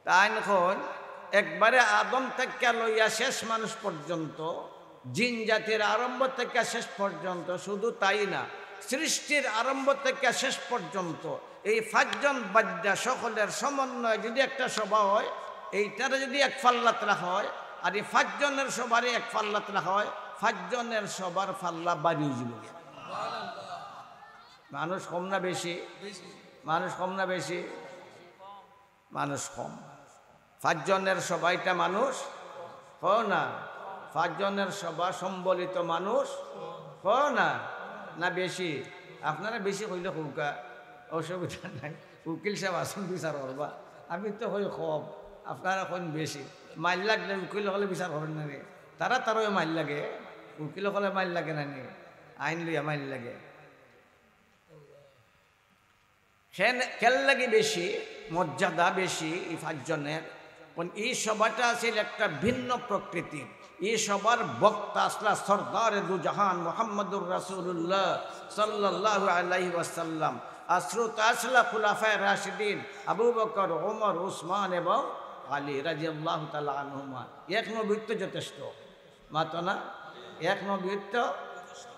তাইন কইন, একবারে আদম থাকিয়া লইয়া শেষ মানুষ পর্যন্ত, জিন জাতির আরম্ভ থাকিয়া শেষ পর্যন্ত, শুধু তাই না, সৃষ্টির আরম্ভ থাকিয়া শেষ পর্যন্ত এই পাঁচজন বাদ্দা সকলের সমন্বয়ে যদি একটা সভা হয়, এইটারে যদি এক পাল্লাত রাখা হয়, আর এই পাঁচজনের সভারে এক পাল্লাত রাখা হয়, পাঁচজনের সভার পাল্লা ভারী অইযিবো। মানুষ কম না বেশি? মানুষ কম না বেশি? মানুষ কম। পাঁচজনের সভাইটা মানুষ, কও না? পাঁচজনের সভা সম্বলিত মানুষ, কও না? না বেশি? আপনারা বেশি কইলে কউক্কা, অসুবিধা নাই। উকিল সাহেব আছইন বিচার করবা। আমি তো কই কম, আপনারা কইন বেশি। মাইর লাগলে উকিল অকলে বিচার করইন না নি? তারা তারাও মাইর লাগে, উকিল অকলে মাইর লাগে না নি? আইন লইয়া মাইর লাগে। কেন, কেন লাগি বেশি মর্যাদা বেশি এই পাঁচজনের? কারণ এই সভাটা আছিল একটা ভিন্ন প্রকৃতির। এই সভার বক্তা আসলা সর্দারে দু জাহান মুহাম্মদুর রাসূলুল্লাহ সাল্লাল্লাহু আলাইহি ওয়াসাল্লাম। আর শ্রোতা আসলা খুলাফায়ে রাশিদিন আবু বকর, ওমর, উসমান এবং আলী রাদিয়াল্লাহু তাআলা আনহুমা। এক নবীর তো যথেষ্ট, মাতো না? এক নবীর তো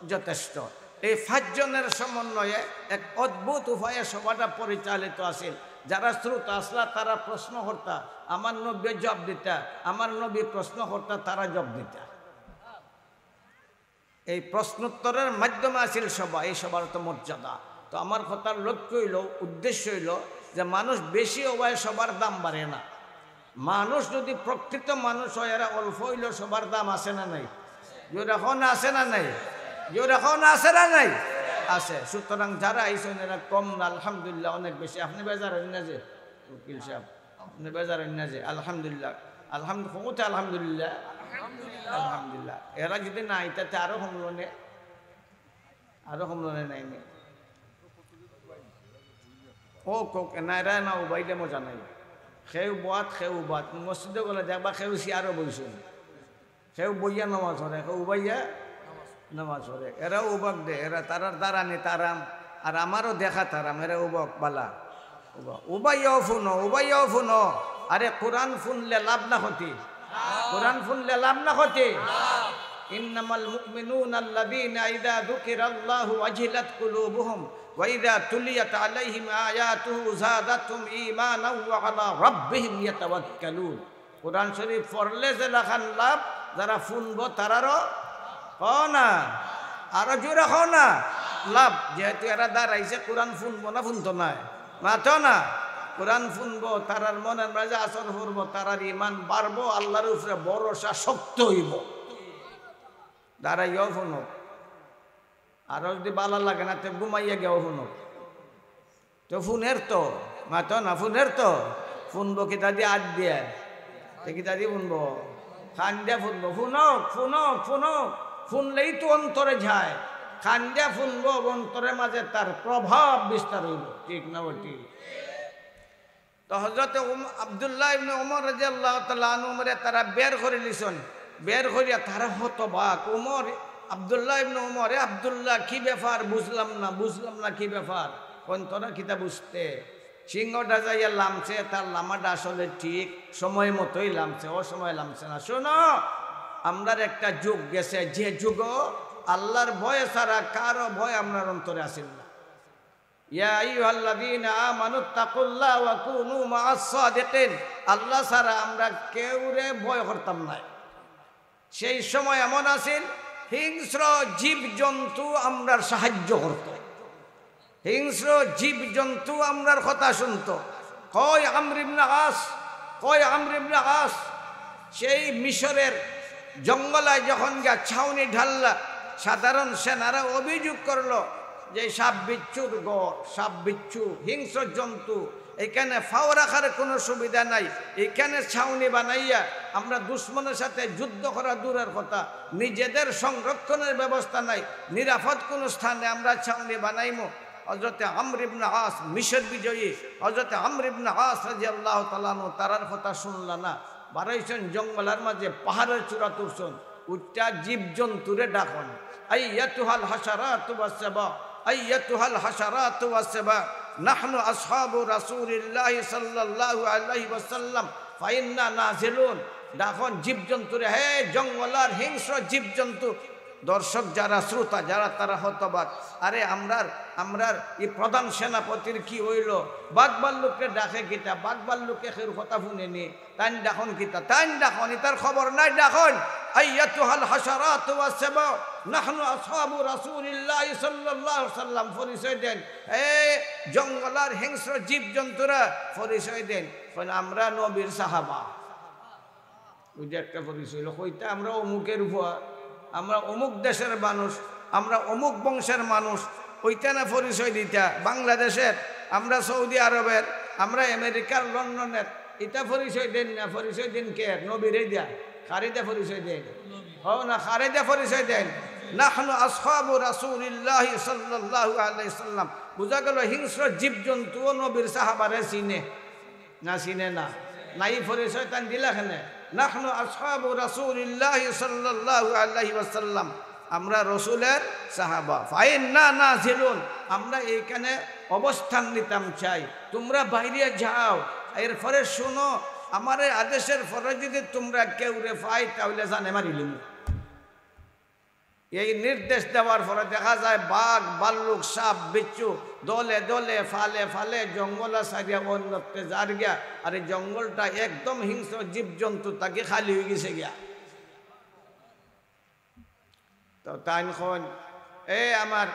যথেষ্ট। এই পাঁচজনের সমন্বয়ে এক অদ্ভুত উপায়ে সভাটা পরিচালিত আছিল। যারা শ্রোতা আসলা, তারা প্রশ্ন করতা, আমার নবী জবাব দিতা, আমার নবী প্রশ্ন করতা, তারা জবাব দিতা। এই প্রশ্নোত্তরের মাধ্যমে আছিল সভা, এই সভার তো মর্যাদা। তো আমার কথার লক্ষ্য অইলো, উদ্দেশ্য অইলো যে মানুষ বেশি অওয়ায় সভার দাম বাড়ে না। মানুষ যদি প্রকৃত মানুষ অয়, এরা অল্প অইলেও সভার দাম আছে না নাই? জোরে কও না, আছে না নাই? জোরে কও না, আছে না নাই? আছে। সুতরাং যারা আইছইন এরা কম না, আলহামদুলিল্লাহ, অনেক বেশি। আপনে বেজার অইন না যে, উকিল সাব, আপনে বেজার অইন না যে? আলহামদুলিল্লাহ, আলহামদুলিল্লাহ, আলহামদুলিল্লাহ। এরা যদি না আইতা তে আরো কমলো নে, আরো কমলো নে, নাই নে। ও কক, না, এরা না উবাইলে মজা নাই। কেউ বওয়াত, কেউ উবাত। মসজিদো গেলে দেখবা কেউ চেয়ারো বইছইন, কেউ বইয়া নামাজ পড়ে, কেউ উবাইয়া নামাজ পড়ে। এরা উবাক দে, এরা তারার দাঁড়ানিত আরাম, আর আমারও দেখাত আরাম, এরা উবাক বালা। উবা-, উবাইয়াও ফুনো, উবাইয়াও ফুনো। আরে কোরআন ফুনলে লাভ না ক্ষতি? কোরআন ফুনলে লাভ না ক্ষতি? إنما المؤمنون الذين إذا ذكر الله وجلت قلوبهم وإذا تليت عليهم آياته زادتهم إيمانا وعلى ربهم يتوكلون। কোরআন শরীফ পড়লে যেলাখান লাভ, যারা ফুনবো তারারও, কও না, আরো জোরে কও না, লাভ। যেহেতু এরা দাঁড়াইছে, কোরআন ফুনবো না ফুনতো নায়? মাতো না। কোরআন ফুনবো, তারার মনের মাঝে আসর পড়বো, তারার ইমান বাড়বো, আল্লাহর উপরে ভরসা শক্ত অইবো। দাঁড়াইয়াও ফুনো। আর যদি বালা লাগে না, তে ঘুমাইয়া গিয়াও ফুনো। তো ফুনের তো, মাতো না, ফুনের তো। ফুনবো কিতা দি? আত দিয়া। তে কিতা দি ফুনবো? কান দিয়া ফুনবো। ফুনক, ফুনক, ফুনক। ফুনলেই তো অন্তরে যায়। কান দিয়া ফুনবো, অন্তরের মাঝে তার প্রভাব বিস্তার অইবো। ঠিক না বেঠিক? তো হযরতে উম-, আব্দুল্লাহ ইবনে ওমর রাদিয়াল্লাহু তাআলা আনহুরে তারা বের করিলিছইন। বের করিয়া তারা হতবাক। ওমর, আব্দুল্লাহ ইবনে ওমর, "এ আব্দুল্লাহ, কি ব্যাপার? বুঝলাম না, বুঝলাম না কি ব্যাপার?" কইন, "তোরা কিতা বুঝতে? সিংহটা যাইয়া লামছে, তার লামাটা আসলে ঠিক সময় মতোই লামছে, অসময় লামছে না। শোনো, আমরার একটা যুগ গেছে, যে যুগো আল্লাহর ভয় ছাড়া কারো ভয় আমরার অন্তরে আছিল না।" يا أيها الذين آمنوا اتقوا الله وكونوا مع الصادقين। আল্লাহ ছাড়া আমরা কেউরে ভয় করতাম নায়। সেই সময় এমন আছিল, হিংস্র জীবজন্তু আমরার সাহায্য করত, হিংস্র জীবজন্তু আমরার কথা শুনতো। কয় আমর ইবনে আস, কয় আমর ইবনে আস, সেই মিশরের জঙ্গলায় যখন গিয়া ছাউনি ঢাললা, সাধারণ সেনারা অভিযোগ করলো যে সাপ বিচ্ছুর ঘর, সাপ বিচ্ছু, হিংস্র জন্তু, এখানে ফাও রাখার কোনো সুবিধা নাই। এখানে ছাউনি বানাইয়া আমরা দুশমনের সাথে যুদ্ধ করা দূরের কথা, নিজেদের সংরক্ষণের ব্যবস্থা নাই, নিরাপদ কোনো স্থানে আমরা ছাউনি বানাইমু। হযরতে আমর ইবনে আস, মিশর বিজয়ী হযরতে আমর ইবনে আস রাদিয়াল্লাহু তাআলা আনহু, তারার কথা শুনলা না। বারইছইন জঙ্গলার মাঝে, পাহাড়ের চূড়াত উঠছইন, উঠতা জীবজন্তুরে ডাকইন, "أيتها الحشرات السبع، أيتها الحشرات السبع، نحن أصحاب رسول الله صلى الله عليه وسلم، فإنا نازلون।" ডাকইন জীবজন্তুরে, "হে জঙ্গলার হিংস্র জীবজন্তু।" দর্শক যারা, শ্রোতা যারা, তারা হতবাক। আরে, আমরার, আমরার ই প্রধান সেনাপতির কি অইলো? বাঘ ভাল্লুকরে ডাকে কিতা? বাঘ ভাল্লুকে কেউর কথা হুনে নি? তাইন ডাকইন কিতা? তাইন ডাকইন, ইতার খবর নাই, ডাকইন। "أيتها الحشرات السبع، نحن أصحاب رسول الله صلى الله عليه وسلم।" পরিচয় দেইন, এ জঙ্গলার হিংস্র জীবজন্তুরা, পরিচয় দেইন। কইন, "আমরা নবীর সাহাবা।" ওই যে একটা পরিচয় অইলো, কইতা আমরা অমুকের ফুয়া, আমরা অমুক দেশের মানুষ, আমরা অমুক বংশের মানুষ, ওইটা না পরিচয় দিতা। বাংলাদেশের, আমরা সৌদি আরবের, আমরা আমেরিকার, লন্ডনের, ইতা পরিচয় দেইন না, পরিচয় দেইন কে? নবীরে দিয়া। কারে দিয়া পরিচয় দেইন? হো না, কারে দিয়া পরিচয় দেইন? নাহনু আসহাবু রাসূলিল্লাহি সাল্লাল্লাহু আলাইহি সাল্লাম। বুঝা গেল, হিংস্র জীবজন্তুও নবীর সাহাবারে চিনে না, চিনে না? না, ই পরিচয় তান দিলা কেনে? নাহনু আসহাবু রাসূলিল্লাহি সাল্লাল্লাহু আলাইহি ওয়াসাল্লাম। আমরা রসুলের সাহাবা। ফাইন্না নাজিলুন, আমরা এইখানে অবস্থান নিতাম চাই। তোমরা বাইরে যাও, এরপরে শুনো, আমার এই আদেশের পরে যদি তোমরা কেউরে পাই, তাহলে জানে মারিলিমু। এই নির্দেশ দেওয়ার পরে দেখা যায় বাঘ, ভাল্লুক, সাপ, বিচ্ছু দলে দলে, ফালে ফালে জঙ্গল ছাড়িয়া অন্যত্রে যার গিয়া। আর এই জঙ্গলটা একদম হিংস্র জীবজন্তু থাকি খালি হয়ে গেছে গিয়া। তো তাইন কইন, "এ আমার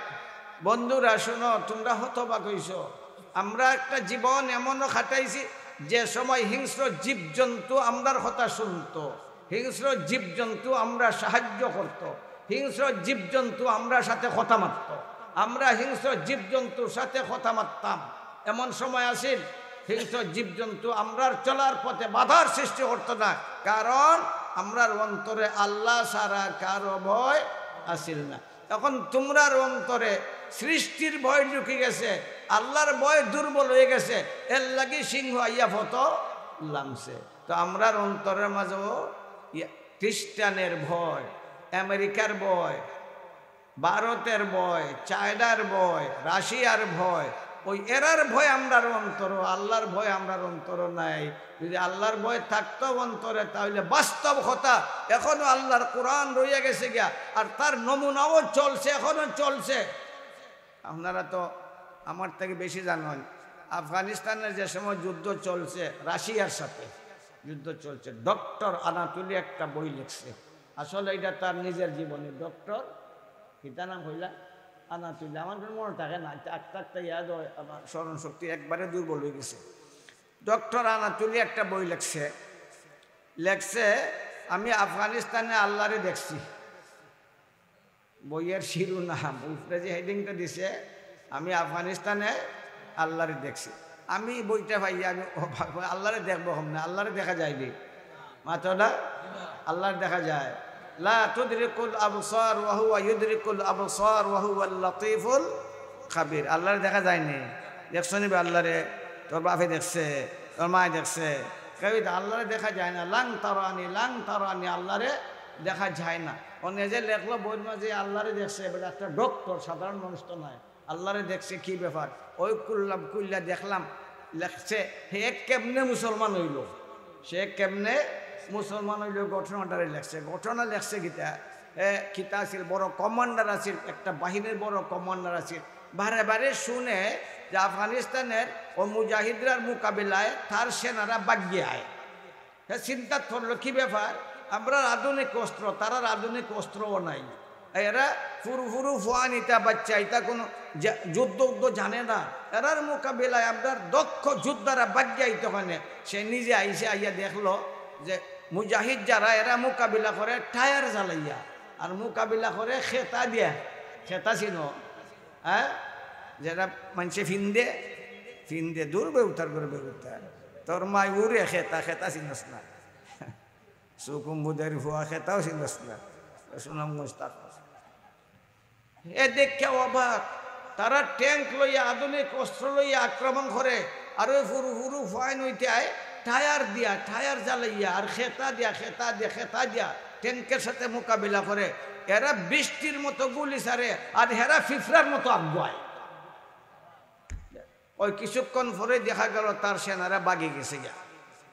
বন্ধুরা, শুনো, তোমরা হতবাক হইছো। আমরা একটা জীবন এমনও কাটাইছি, যে সময় হিংস্র জীবজন্তু আমরার কথা শুনতো, হিংস্র জীবজন্তু আমরা সাহায্য করতো, হিংস্র জীবজন্তু আমরার সাথে কথা মাততো, আমরা হিংস্র জীবজন্তুর সাথে কথা মাততাম। এমন সময় আসিল, হিংস্র জীবজন্তু আমরার চলার পথে বাধার সৃষ্টি করতো না, কারণ আমরার অন্তরে আল্লাহ ছাড়া কারো ভয় আসিল না। এখন তোমরার অন্তরে সৃষ্টির ভয় ঢুকি গেছে, আল্লাহর ভয় দুর্বল হয়ে গেছে, এর লাগি সিংহ আইয়া পথ লামছে।" তো আমরার অন্তরের মাঝেও ইয়া-, খ্রিস্টানের ভয়, আমেরিকার ভয়, ভারতের ভয়, চায়নার ভয়, রাশিয়ার ভয়, ওই এরার ভয় আমরার অন্তরও, আল্লাহর ভয় আমরার অন্তরও নাই। যদি আল্লাহর ভয় থাকতো অন্তরে, তাহলে বাস্তব কথা, এখনো আল্লাহর কোরআন রইয়া গেছে গিয়া, আর তার নমুনাও চলছে, এখনো চলছে। আপনারা তো আমার থেকে বেশি জানেন, আফগানিস্তানের যে সময় যুদ্ধ চলছে রাশিয়ার সাথে, যুদ্ধ চলছে, ডক্টর আনাতুলি একটা বই লিখছে। আসলে এটা তার নিজের জীবনী। ডক্টর, কিতা নাম হইলা? আনাতুলি। আমার তো মনে থাকে না, আটটা আটটা ইয়াদ হয়, আমার স্মরণ শক্তি একবারে দুর্বল হয়ে গেছে। ডক্টর আনাতুলি একটা বই লেখছে, লেখছে, "আমি আফগানিস্তানে আল্লাহরে দেখছি।" বইয়ের শিরোনাম, উপরে যে হেডিংটা দিছে, "আমি আফগানিস্তানে আল্লাহরে দেখছি।" আমি বইটা পাইয়া আমি অবাক, আল্লাহরে দেখবো কেমনে? আল্লাহরে দেখা যায়নি, মাতো না? আল্লাহরে দেখা যায়। লা তুদরিকুল আবসার ওয়া হুয়া ইউদরিকুল আবসার ওয়া হুয়াল লাতিফুল খাবির। আল্লাহরে দেখা যায়নি? দেখছো নি বা আল্লাহরে? তোর বাপে দেখছে, তোর মায়ে দেখছে, কেউই তো আল্লাহরে দেখা যায় না। লাং তারানি, লাং তারানি, আল্লাহরে দেখা যায় না। অনে যে লেখলো বইর মাঝে আল্লাহরে দেখছে, বেটা একটা ডক্টর, সাধারণ মানুষ তো নয়। আল্লাহরে দেখছে, কি ব্যাপার? ওই কুল্লাম কুল্লা দেখলাম, লেখছে, হে কেমনে মুসলমান হইল? সে কেমনে মুসলমান হইল? ঘটনাটারে লেখছে। ঘটনা লেখছে কিতা? এ, কিতা আছিল? বড় কমান্ডার আছিল, একটা বাহিনীর বড় কমান্ডার আছিল। বারে বারে শুনে যে আফগানিস্তানের ও মুজাহিদরার মোকাবিলায় তার সেনারা বাগিয়ে আয়। হে চিন্তা করলো, কি ব্যাপার? আমরার আধুনিক অস্ত্র, তারার আধুনিক অস্ত্রও নাই। এরা ফুরু ফুরু ফুয়ান, ইতা বাচ্চা, ইতা কোনো যা-, যুদ্ধ উদ্ধ জানে না। এরার মোকাবিলায় আমরার দক্ষ যোদ্ধারা বাগিয়ে আইতো কেনে। সে নিজে আইছে, আইয়া দেখলো যে মুজাহিদ যারা, এরা মোকাবিলা করে টায়ার জ্বালাইয়া, আর মোকাবিলা করে খেতা দিয়া। খেতা চিনো? হ্যাঁ, যেটা মানষে ফিন্দে, ফিন্দে দূর বেউতার করে বেউতার। তোর মাই উড়ে খেতা, খেতা চিনস না। সুকুম্বুদের ফুয়া খেতাও চিনস না। সুনামগঞ্জ তার। এ দেখে অবাক, তারা ট্যাঙ্ক লইয়া, আধুনিক অস্ত্র লইয়া আক্রমণ করে, আর ওই ফুরু ফুরু ফাইন হইতে আয়, টায়ার দিয়া, টায়ার জ্বালাইয়া, আর খেতা দিয়া, খেতা দিয়া, খেতা দিয়া ট্যাঙ্কের সাথে মোকাবিলা করে। এরা বৃষ্টির মতো গুলি ছাড়ে, আর হেরা ফিফরার মতো আগুয়ায়। ওই কিছুক্ষণ পরে দেখা গেল তার সেনারা বাগি গেছে গিয়া।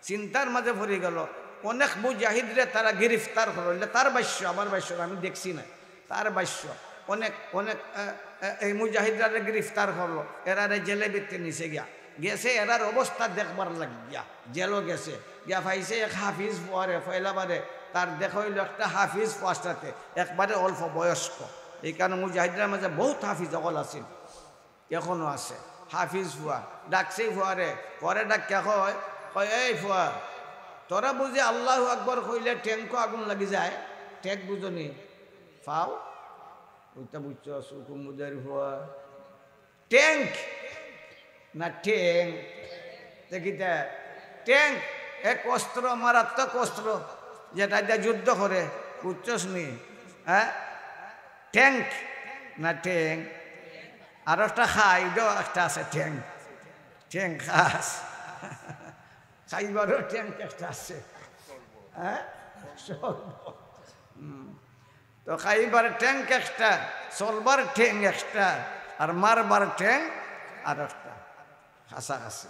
চিন্তার মাঝে পড়ি গেল, অনেক মুজাহিদরে তারা গ্রেফতার করলো। এটা তার ভাষ্য, আমার ভাষ্য না, আমি দেখছি না, তার ভাষ্য। অনেক, অনেক, আহ, আহ, এই মুজাহিদরারে গ্রেফতার করলো, এরারে জেলে ভিতরে নিছে গিয়া। গেছে এরার অবস্থা দেখবার লাগিয়া, জেলও গেছে। গিয়া পাইছে এক হাফিজ ফুয়ারে, পয়লাবারে তার দেখা হইল একটা হাফিজ ফুয়ার সাথে, একবারে অল্প বয়স্ক। এই কারণে মুজাহিদরার মাঝে বহুত হাফিজ অকল আছিল। এখনো আছে। হাফিজ ফুয়া, ডাকছে ফুয়ারে, পরে ডাকিয়া কয়, কয়, "এই ফুয়া, তোরা বুঝি আল্লাহু আকবার কইলে ট্যাঙ্কো আগুন লাগি যায়? ট্যাঙ্ক বুঝো নি? ফাও?" ওইটা বুঝছো, সুকুমুদের ফুয়া। ট্যাঙ্ক না ট্যাঙ্ক? দেখিতে ট্যাঙ্ক। এক অস্ত্র, মারাত্মক অস্ত্র, যেটা দিয়া যুদ্ধ করে, বুঝছস নি? হ্যাঁ, ট্যাঙ্ক না ট্যাঙ্ক, আর একটা খাই, ইটাও একটা আছে ট্যাঙ্ক, ট্যাঙ্ক খাস, খাইবারও ট্যাঙ্ক একটা আছে। হ্যাঁ, সর্ব। হুম। তো খাইবার ট্যাঙ্ক একটা, চলবার ট্যাঙ্ক একটা, আর মারবার ট্যাঙ্ক আর একটা। কাছাকাছি।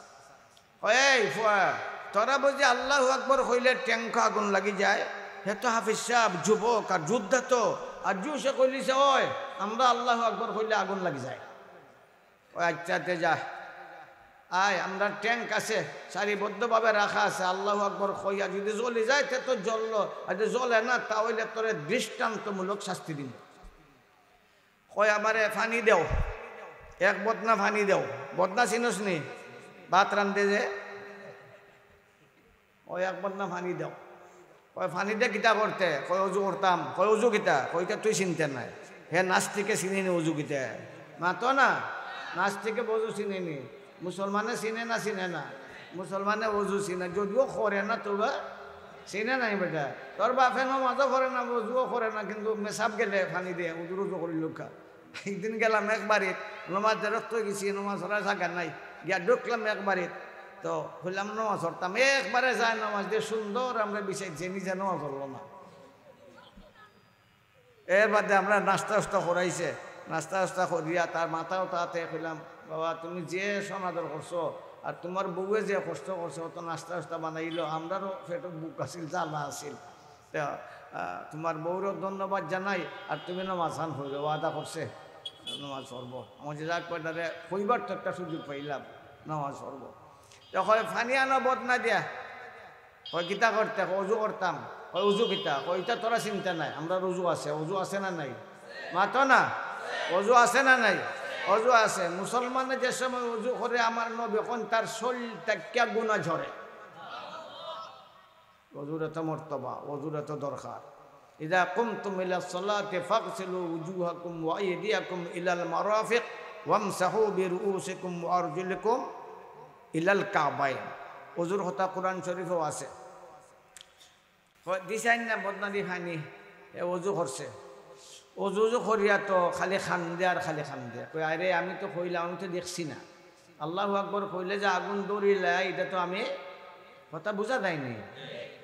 কয়, "এই ফুয়া, তোরা বুঝি আল্লাহু আকবর কইলে ট্যাঙ্কো আগুন লাগি যায়?" হে তো হাফিজ সাব, যুবক আর যোদ্ধা তো, আর জোশে কইলিছে, "ওই, আমরা আল্লাহু আকবর কইলে আগুন লাগি যায়।" কয়, "আচ্ছা, তে যা, আয়, আমরার ট্যাঙ্ক আছে, সারিবদ্ধভাবে রাখা আছে, আল্লাহু আকবর কইয়া যদি জ্বলি যায়, তে তো জ্বললো, আর যদি জ্বলে না, তা অইলে তোরে দৃষ্টান্তমূলক শাস্তি দিমু।" কয়, "আমারে পানি দেও, এক বদনা পানি দেও।" বদনা চিনস নি? ভাত রান্ধে যে। "ওই এক বদনা পানি দেও।" কয়, "পানি দে কিতা করতে?" কয়, "অজু করতাম।" কয়, "অজু কিতা?" কয়, "ইটা তুই চিনতে নায়।" হে নাস্তিকে চিনে নি অজু কিতা? মাতো না, নাস্তিকে অজু চিনে নি। মুসলমানে চিনে না, চিনে না? মুসলমানে অজু চিনে, যদিও করে না, তবে চিনে নাই বেটা। তোর বাপে নমাজও করে না, অজুও করে না, কিন্তু মেসাব গেলে পানি দে, অজু অজু করিল খা। একদিন গেলাম এক বাড়িত, নমাজ রক্ত গেছি, নমাজ পড়ার জাগা নাই, গিয়া ঢুকলাম এক বাড়িত, তো কইলাম নমাজ পড়তাম, একবারে যায় নমাজ দিয়ে সুন্দর আমরা বিছাইছে, নিজে নমাজ পড়লো না। এর বাদে আমরা নাস্তা উস্তা করাইছে, নাস্তা উস্তা করিয়া তার মাথাও তাতে কইলাম, "বাবা, তুমি যে সমাদর করছো আর তোমার বউয়ে যে কষ্ট করছে, অত নাস্তা উস্তা বানাইলো, আমরারও পেটো ভুক আছিল, জ্বালা আছিল। তে, আহ, তোমার বউরও ধন্যবাদ জানাই, আর তুমি নমাজ খান পড়বে, ওয়াদা করছে নমাজ পড়বো।" আমি যে যাক কয়টারে কইবার তো একটা সুযোগ পাইলাম, নমাজ পড়বো। তে কয়, "পানি আনো বদনা দিয়া।" কয়, "কিতা করতে?" কয়, "অজু করতাম।" কয়, "অজু কিতা?" কয়, "ইটা তোরা চিনতে নায়, আমরার অজু আছে।" অজু আছে না নাই? মাতো না। অজু আছে না নাই? অজু আছে। মুসলমানে যে সময় অজু করে, আমার নবী কইন তার শরীর থাকিয়া গুনা ঝরে। অজুর এত মর্তবা, অজুর এত দরকার। إذا قمتم إلى الصلاة فاغسلوا وجوهكم وأيديكم إلى المرافق وامسحوا برؤوسكم وأرجلكم إلى الكعبين। অজুর কথা কোরআন শরীফেও আছে। কয়, দিছইন না বদনা দি পানি, হে অজু করছে। অজু অজু করিয়া তো খালি কান্দে আর খালি কান্দে। কয়, "আরে, আমি তো কইলাম, আমি তো দেখছি না। আল্লাহু আকবর কইলে যে আগুন ধরিলায়, ইটা তো আমি," কথা বুঝা যায়নি?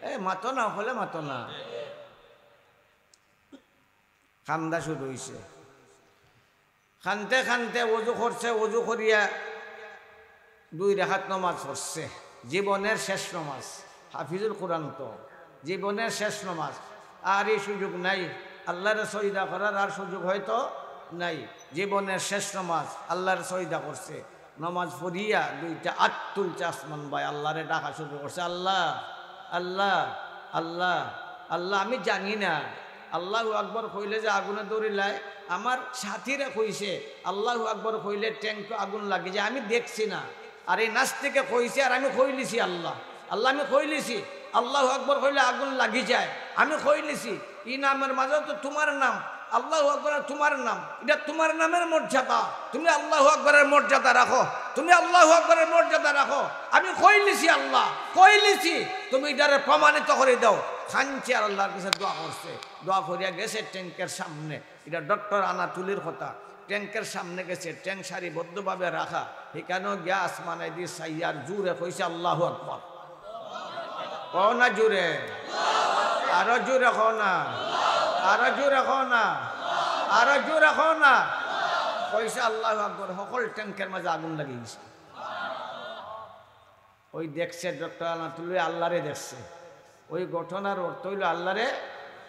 এ, মাতো না, হকলে মাতো না। কান্দা শুরু অইছে। কানতে কানতে অজু করছে, অজু করিয়া দুই রাকাত নমাজ পড়ছে, জীবনের শেষ নমাজ। হাফিজুল কোরআন তো, জীবনের শেষ নমাজ, আর এই সুযোগ নাই, আল্লাহরে সজদা করার আর সুযোগ হয়তো নাই। জীবনের শেষ নমাজ, আল্লাহরে সজদা করছে। নমাজ পড়িয়া দুইটা আত তুলছে আসমান বায়, আল্লাহরে ডাকা শুরু করছে, "আল্লাহ, আল্লাহ, আল্লাহ, আল্লাহ, আমি জানি না।" আল্লাহু আকবর কইলে যে আগুনে ধরিলায়, আমার সাথীরা কইছে, "আল্লাহু আকবর কইলে ট্যাঙ্ক আগুন লাগি যায়, আমি দেখছি না।" আর এই নাস্তিকে কইছে, আর আমি কইলিছি, "আল্লাহ, আল্লাহ, আমি কইলিছি, আল্লাহু আকবর কইলে আগুন লাগি যায়, আমি কইলিছি।" ই নামের মাঝে তো তোমার নাম, আল্লাহু আকবর আর তোমার নাম, ইটা তোমার নামের মর্যাদা, তুমি আল্লাহু আকবরের মর্যাদা রাখো, তুমি আল্লাহু আকবরের মর্যাদা রাখো। আমি কইলিছি আল্লাহ, কইলিছি, তুমি ইটারে প্রমাণিত করি দাও। কানছে আর আল্লাহর কাছে দোয়া করছে, দোয়া করিয়া গেছে ট্যাঙ্কের সামনে। ইটা ডক্টর আনাতুলির কথা। ট্যাঙ্কের সামনে গেছে, ট্যাঙ্ক সারিবদ্ধভাবে রাখা, হিকানো গিয়া আসমানে দি চাইয়া আর জুরে কইছে, "আল্লাহু আকবর।" কও না জুরে, আরো জুরে কও না, আরো জুরে কও না, আরো জুরে কও না। কইছে, "আল্লাহু আকবর।" হকল ট্যাঙ্কের মাঝে আগুন লাগি গেছে। ওই দেখছে ডক্টর আনাতুল্লাহ, আল্লাহরে দেখছে। ওই ঘটনার অর্থ অইলো আল্লাহরে,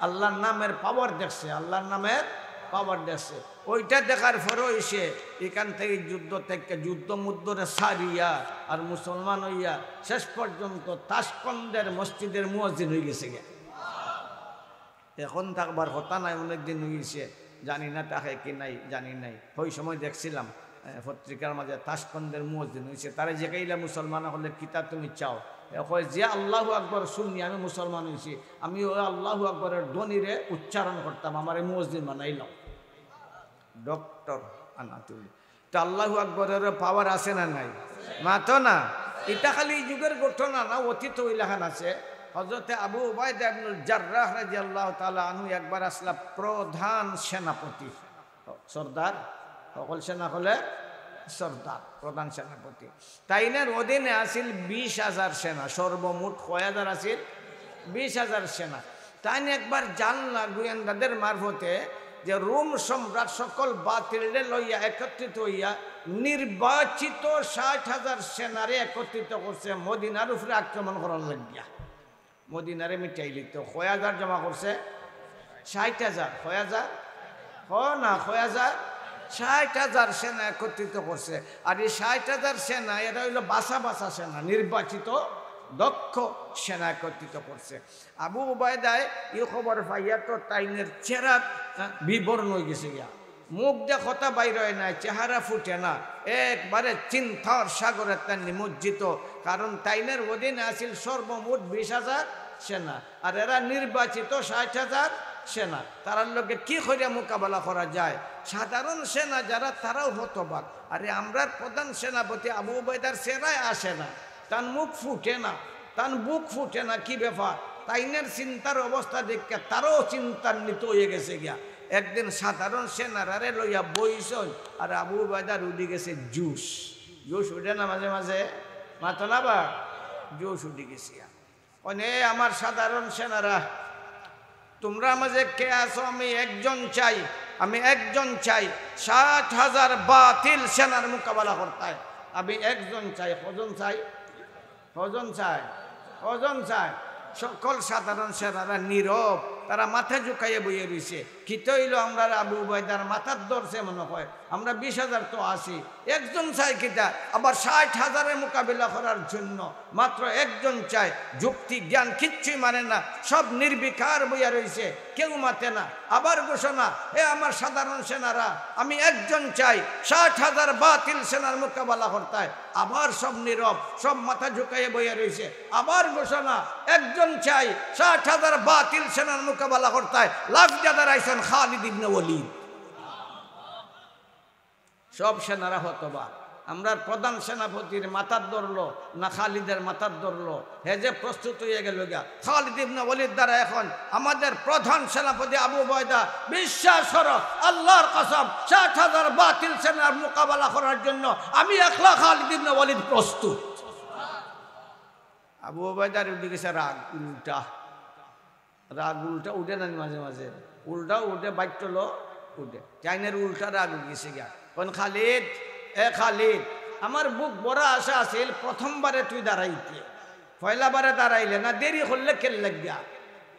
আল্লাহর নামের পাওয়ার দেখছে, আল্লাহর নামের পাওয়ার দেখছে। ওইটা দেখার পরে অইছে ইখান থাকি যুদ্ধ থাকি, যুদ্ধ মুদ্ধরে সারিয়া আর মুসলমান অইয়া শেষ পর্যন্ত তাশকন্দের মসজিদের মুয়াজ্জিন অইগেছে গিয়া। এখন থাকবার কথা নাই, অনেক দিন অইছে, জানি না থাকে কি নাই, জানি নাই। ওই সময় দেখছিলাম, এ, পত্রিকার মাঝে তাশকন্দের মুয়াজ্জিন অইছে, তারে জিকাইলা মুসলমান অকলে, "কিতা তুমি চাও?" এ কয়, "যে আল্লাহু আকবর শুনি আমি মুসলমান অইছি, আমি ওই আল্লাহু আকবরের ধ্বনিরে উচ্চারণ করতাম, আমারে মুয়াজ্জিন বানাইলাও।" ডক্টর আনাতুল, তো আল্লাহু আকবরের পাওয়ার আছে না নাই? মাতো না। ইটা খালি ই যুগর ঘটনা না, অতীত অইলাখান আছে। হযরতে আবু উবায়দা ইবনুল জাররাহ রাদিয়াল্লাহু তাআলা আনহু একবার আছলা প্রধান সেনাপতি, সর্দার, হকল সেনা অকলর সর্দার, প্রধান সেনাপতি। তাইনর অধীনে আছিল বিশ হাজার সেনা, সর্বমোট কয় হাজার আছিল? বিশ হাজার সেনা। তাইন একবার জানলা গোয়েন্দাদের মারফতে যে রোম সম্রাট সকল বাতিলরে লইয়া একত্রিত অইয়া নির্বাচিত ষাট হাজার সেনারে একত্রিত করছে মদিনার উপরে আক্রমণ করার লাগিয়া। মদিনারে মিটাইলিতো। কয় হাজার জমা করছে? ষাট হাজার। কয় হাজার? হ না, কয় হাজার? ষাট হাজার সেনা একত্রিত করছে। আর এই ষাট হাজার সেনা, এরা অইলো বাছা বাছা সেনা, নির্বাচিত দক্ষ সেনা একত্রিত করছে। আবু উবায়দায় ই খবর পাইয়া তো তাইনর চেহারা, আহ, বিবর্ণ অইগেছে গিয়া। মুখ দিয়া কথা বাইর অয় না, চেহারা ফুটে না, একবারে চিন্তার সাগরে তাইন নিমজ্জিত। কারণ তাইনর অধীনে আছিল সর্বমোট বিশ হাজার সেনা, আর এরা নির্বাচিত ষাট হাজার সেনা। তারার লগে কি করিয়া মোকাবেলা করা যায়? সাধারণ সেনা যারা, তারাও হতবাক। আরে, আমরার প্রধান সেনাপতি আবু উবায়দার চেহারায় আসে না, তান মুখ ফুটে না, তান বুক ফুটে না, কি ব্যাপার? তাইনর চিন্তার অবস্থা দেখিয়া তারাও চিন্তান্বিত অইয়া গেছে গিয়া। একদিন সাধারণ সেনারারে লইয়া বইছইন, আর আবু উবায়দার উঠি গেছে জোশ। জোশ উঠে না মাঝে মাঝে? মাতো না বা? জোশ উঠি গেছে গিয়া। কইন, "এ আমার সাধারণ সেনারা, তুমরার মাঝে কে আছো? আমি একজন চাই, আমি একজন চাই ষাট হাজার বাতিল সেনার মোকাবেলা করতায়। আমি একজন চাই।" কয়জন চাই? কয়জন চাই? কয়জন চাই? সকল সাধারণ সেনারা নীরব, তারা মাথা ঝুকাইয়া বইয়া রইছে। কিতা অইলো, আমরার আবু উবায়দার মাথাত ধরছে মনে হয়, আমরা বিশ হাজার তো আছি, একজন চাই কিতা, আবার ষাট হাজারে মোকাবিলা করার জন্য মাত্র একজন চাই। যুক্তি জ্ঞান কিচ্ছুই মানে না, সব নির্বিকার বইয়া রইছে, কেউ মাতে না। আবার ঘোষণা, "এ আমার সাধারণ সেনারা, আমি একজন চাই ষাট হাজার বাতিল সেনার মোকাবেলা করতায়।" আবার সব নীরব, সব মাথা ঝুকাইয়া বইয়া রইছে। আবার ঘোষণা, "একজন চাই ষাট হাজার বাতিল সেনার মোকাবেলা করতায়।" লাফ দিয়া দাঁড়াইছইন খালিদ ইবনে ওয়ালিদ। সব সেনারা হতবাক। আমরার প্রধান সেনাপতির মাথাত ধরলো না খালিদের মাথাত ধরলো, হে যে প্রস্তুত অইয়া গেল গিয়া। খালিদ ইবনে ওয়ালিদ দ্বারা এখন আমাদের প্রধান সেনাপতি আবু উবায়দা, বিশ্বাস করো, আল্লাহর কসম, ষাট হাজার বাতিল সেনার মোকাবেলা করার জন্য আমি একলা খালিদ ইবনে ওয়ালিদ প্রস্তুত। আবু উবায়দার উঠি গেছে রাগ উল্টা। রাগ উল্টা উঠে না নি মাঝে মাঝে? উল্টাও উঠে, বাইট্টলও উঠে। তাইনর উল্টা রাগ অইগেছে গিয়া। কইন, "খালিদ, এ খালিদ, আমার বুক ভরা আশা আছিল প্রথমবারে তুই দাঁড়াইতে। পয়লাবারে দাঁড়াইলে না, দেরি করলে কেন লাগিয়া?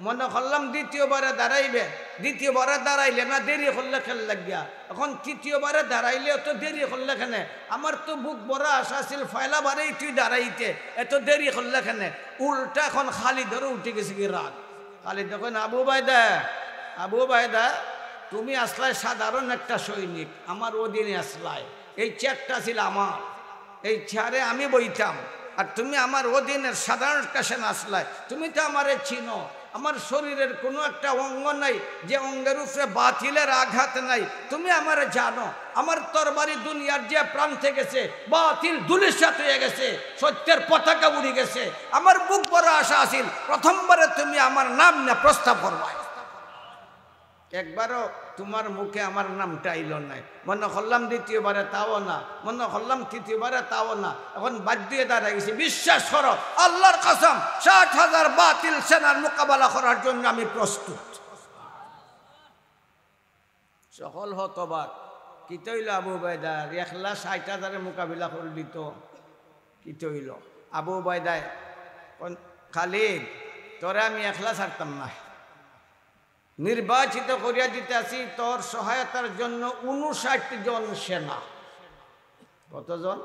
মনে করলাম দ্বিতীয়বারে দাঁড়াইবে, দ্বিতীয়বারে দাঁড়াইলে না, দেরি করলে কেন লাগিয়া? এখন তৃতীয়বারে দাঁড়াইলে অত দেরি করলে কেনে? আমার তো বুক ভরা আশা আছিল পয়লাবারেই তুই দাঁড়াইতে, এত দেরি করলে কেনে?" উল্টা এখন খালিদরও উঠি গেছে গি রাগ। খালিদে কইন, "আবু উবায়দা, আবু উবায়দা, তুমি আছলায় সাধারণ একটা সৈনিক, আমার অধীনে আছলায়, এই চেয়ারটা আছিল আমার, এই চেয়ারে আমি বইতাম, আর তুমি আমার অধীনের সাধারণ একটা সেনা আছলায়, তুমি তো আমারে চিনো, আমার শরীরের কোনো একটা অঙ্গ নাই যে অঙ্গের উপরে বাতিলের আঘাত নাই, তুমি আমারে জানো, আমার তরবারি দুনিয়ার যে প্রান্তে গেছে, বাতিল ধূলিসাৎ অইয়া গেছে, সত্যের পতাকা উড়ি গেছে। আমার বুক ভরা আশা আছিল, প্রথমবারে তুমি আমার নাম নিয়া প্রস্তাব করবায়। একবারও তুমার মুখে আমার নামটা আইলো নায়। মনো করলাম দ্বিতীয়বারে তাও না, মনো করলাম তৃতীয়বারে তাও না। এখন বাধ্য অইয়া দাঁড়াই গেছি। বিশ্বাস করো, আল্লাহর কসম, ষাট হাজার বাতিল সেনার মোকাবেলা করার জন্য আমি প্রস্তুত।" সকল হতবাক। কিতা অইলো আবু উবায়দার? একলা ষাট হাজারে মোকাবিলা করিলিতো। কিতা অইলো? আবু উবায়দায় কইন, "খালিদ, তোরে আমি একলা ছাড়তাম না। নির্বাচিত করিয়া দিতাছি তোর সহায়তার জন্য ঊনষাট জন সেনা।" কতজন?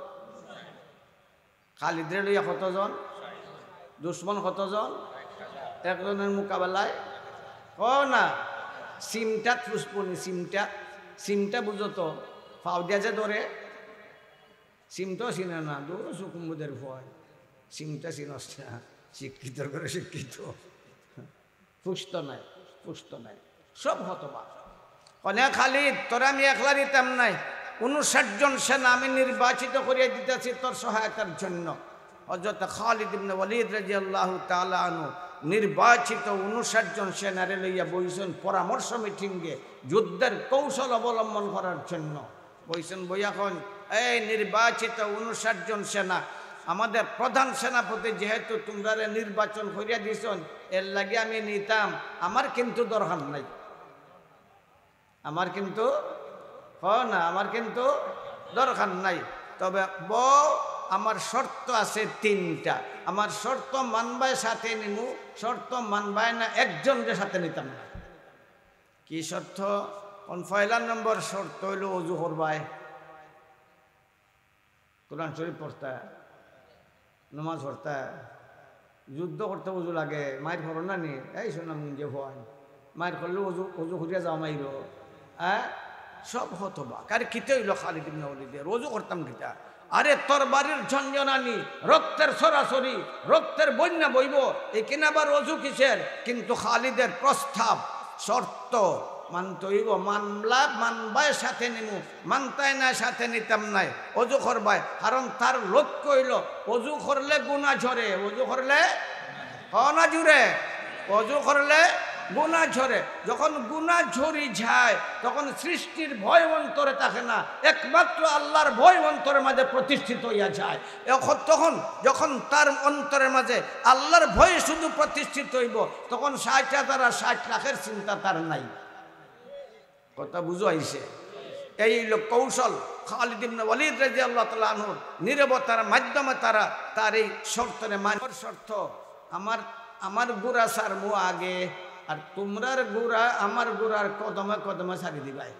খালিদরে লইয়া কতজন? দুশমন কতজন? একজনের মোকাবেলায়? ক না। চিমটাত ফুসবনি, চিমটা। চিমটা বুঝো তো? ফাও দিয়া যে ধরে। চিমটাও চিনে না, দূর সুকুম্বুদের ভয়। চিমটা চিনস না। শিক্ষিত করে শিক্ষিত। ফুসতো নাই, ফুসতো নাই, সব হতবাক। কইন, "খালিদ, তোরে আমি একলা দিতাম নায়, ঊনষাট জন সেনা আমি নির্বাচিত করিয়া দিতাছি তোর সহায়তার জন্য।" হযরত খালিদ ইবনে ওয়ালিদ রাদিয়াল্লাহু তাআলা আনহু নির্বাচিত ঊনষাট জন সেনারে লইয়া বইছইন পরামর্শ মিটিংয়ে যুদ্ধের কৌশল অবলম্বন করার জন্য। বইছইন বইয়া কইন, "এই নির্বাচিত ঊনষাট জন সেনা, আমাদের প্রধান সেনাপতি যেহেতু তুমরারে নির্বাচন করিয়া দিছইন, এর লাগি আমি নিতাম, আমার কিন্তু দরকার নাই।" আমার কিন্তু, হ না, আমার কিন্তু দরকার নাই। তবে ব, আমার শর্ত আছে তিনটা। আমার শর্ত মানবায় সাথে নিমু, শর্ত মানবায় না, একজনরে সাথে নিতাম না। কি শর্ত? কোন পয়লা নম্বর শর্ত অইলো অজু করবায়। কোরআন শরীফ পড়তা, নমাজ পড়তা, যুদ্ধ করতে অজু লাগে, মাইর করো না নি? এই সুনামগঞ্জে হয়, মাইর করলে অজু, অজু করিয়া যাও মাইরো, হ্যাঁ? সব হতবাক। আরে কিতা অইলো খালিদ ইবনে ওয়ালিদের, অজু করতাম কিতা? আরে তরবারির ঝনঝনানি, রক্তের সরাসরি, রক্তের বন্যা বইব, এখানে আবার অজু কিসের? কিন্তু খালিদের প্রস্তাব, শর্ত মানতে অইব, মানলা, মানবায় সাথে নিমু, মানতায় না সাথে নিতাম নায়, অজু করবায়। কারণ তার লক্ষ্য অইলো অজু করলে গুনা ঝরে, অজু করলে, হ না জুরে, অজু করলে গুনা ঝরে। যখন গুনা ঝরি যায়, তখন সৃষ্টির ভয় অন্তরে থাকে না, একমাত্র আল্লাহর ভয় অন্তরের মাঝে প্রতিষ্ঠিত অইয়া যায়। এখন তখন যখন তার অন্তরের মাঝে আল্লাহর ভয় শুধু প্রতিষ্ঠিত অইব, তখন ষাট হাজার আর ষাট লাখের চিন্তা তার নাই। কথা বুঝো আইছে? এই অইলো কৌশল। খালিদ ইবনে ওয়ালিদ রাদিয়াল্লাহু তাআলা আনহুর নীরবতার মাধ্যমে তারা তার এই শর্তরে মানর শর্ত, আমার, আমার ঘোড়া ছাড়মু আগে, আর তুমরার ঘোড়া আমার ঘোড়ার কদমে কদমে ছাড়ি দিবায়।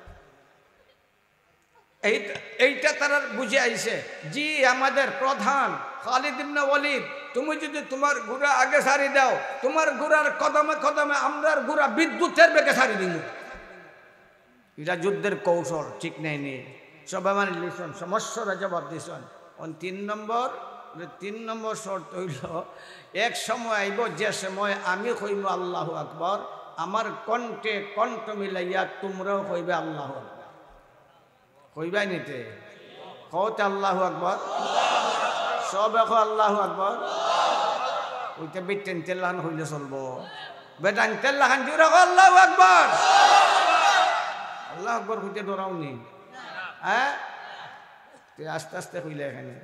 এইটা, এইটা তারা বুঝে আইছে। জি, আমাদের প্রধান খালিদ ইবনে ওয়ালিদ, তুমি যদি তুমার ঘোড়া আগে ছাড়ি দাও, তুমার ঘোড়ার কদমে কদমে আমরার ঘোড়া বিদ্যুতের বেগে ছাড়ি দিমু। এটা যুদ্ধের কৌশল, ঠিক নায় নি? সবে মানি লিছইন, সমস্যার জবাব দিছইন। অন তিন নম্বর, তিন নম্বর শর্ত অইলো, এক সময় আইব যে সময় আমি কইমু আল্লাহু আকবার, আমার কণ্ঠে কণ্ঠ মিলাইয়া তুমরাও কইবায় আল্লাহু আকবার। কইবায় নি তে? কও তে আল্লাহু আকবার। সবে কও আল্লাহু আকবার। অইতে বেটাইন্তর লাখান কইলে চলবো? বেটাইন্তর লাখান জুরে কও আল্লাহু আকবার। আল্লাহু আকবার কইতে ডরাও নি? হ্যাঁ? তে আস্তে আস্তে কইলে এখানে।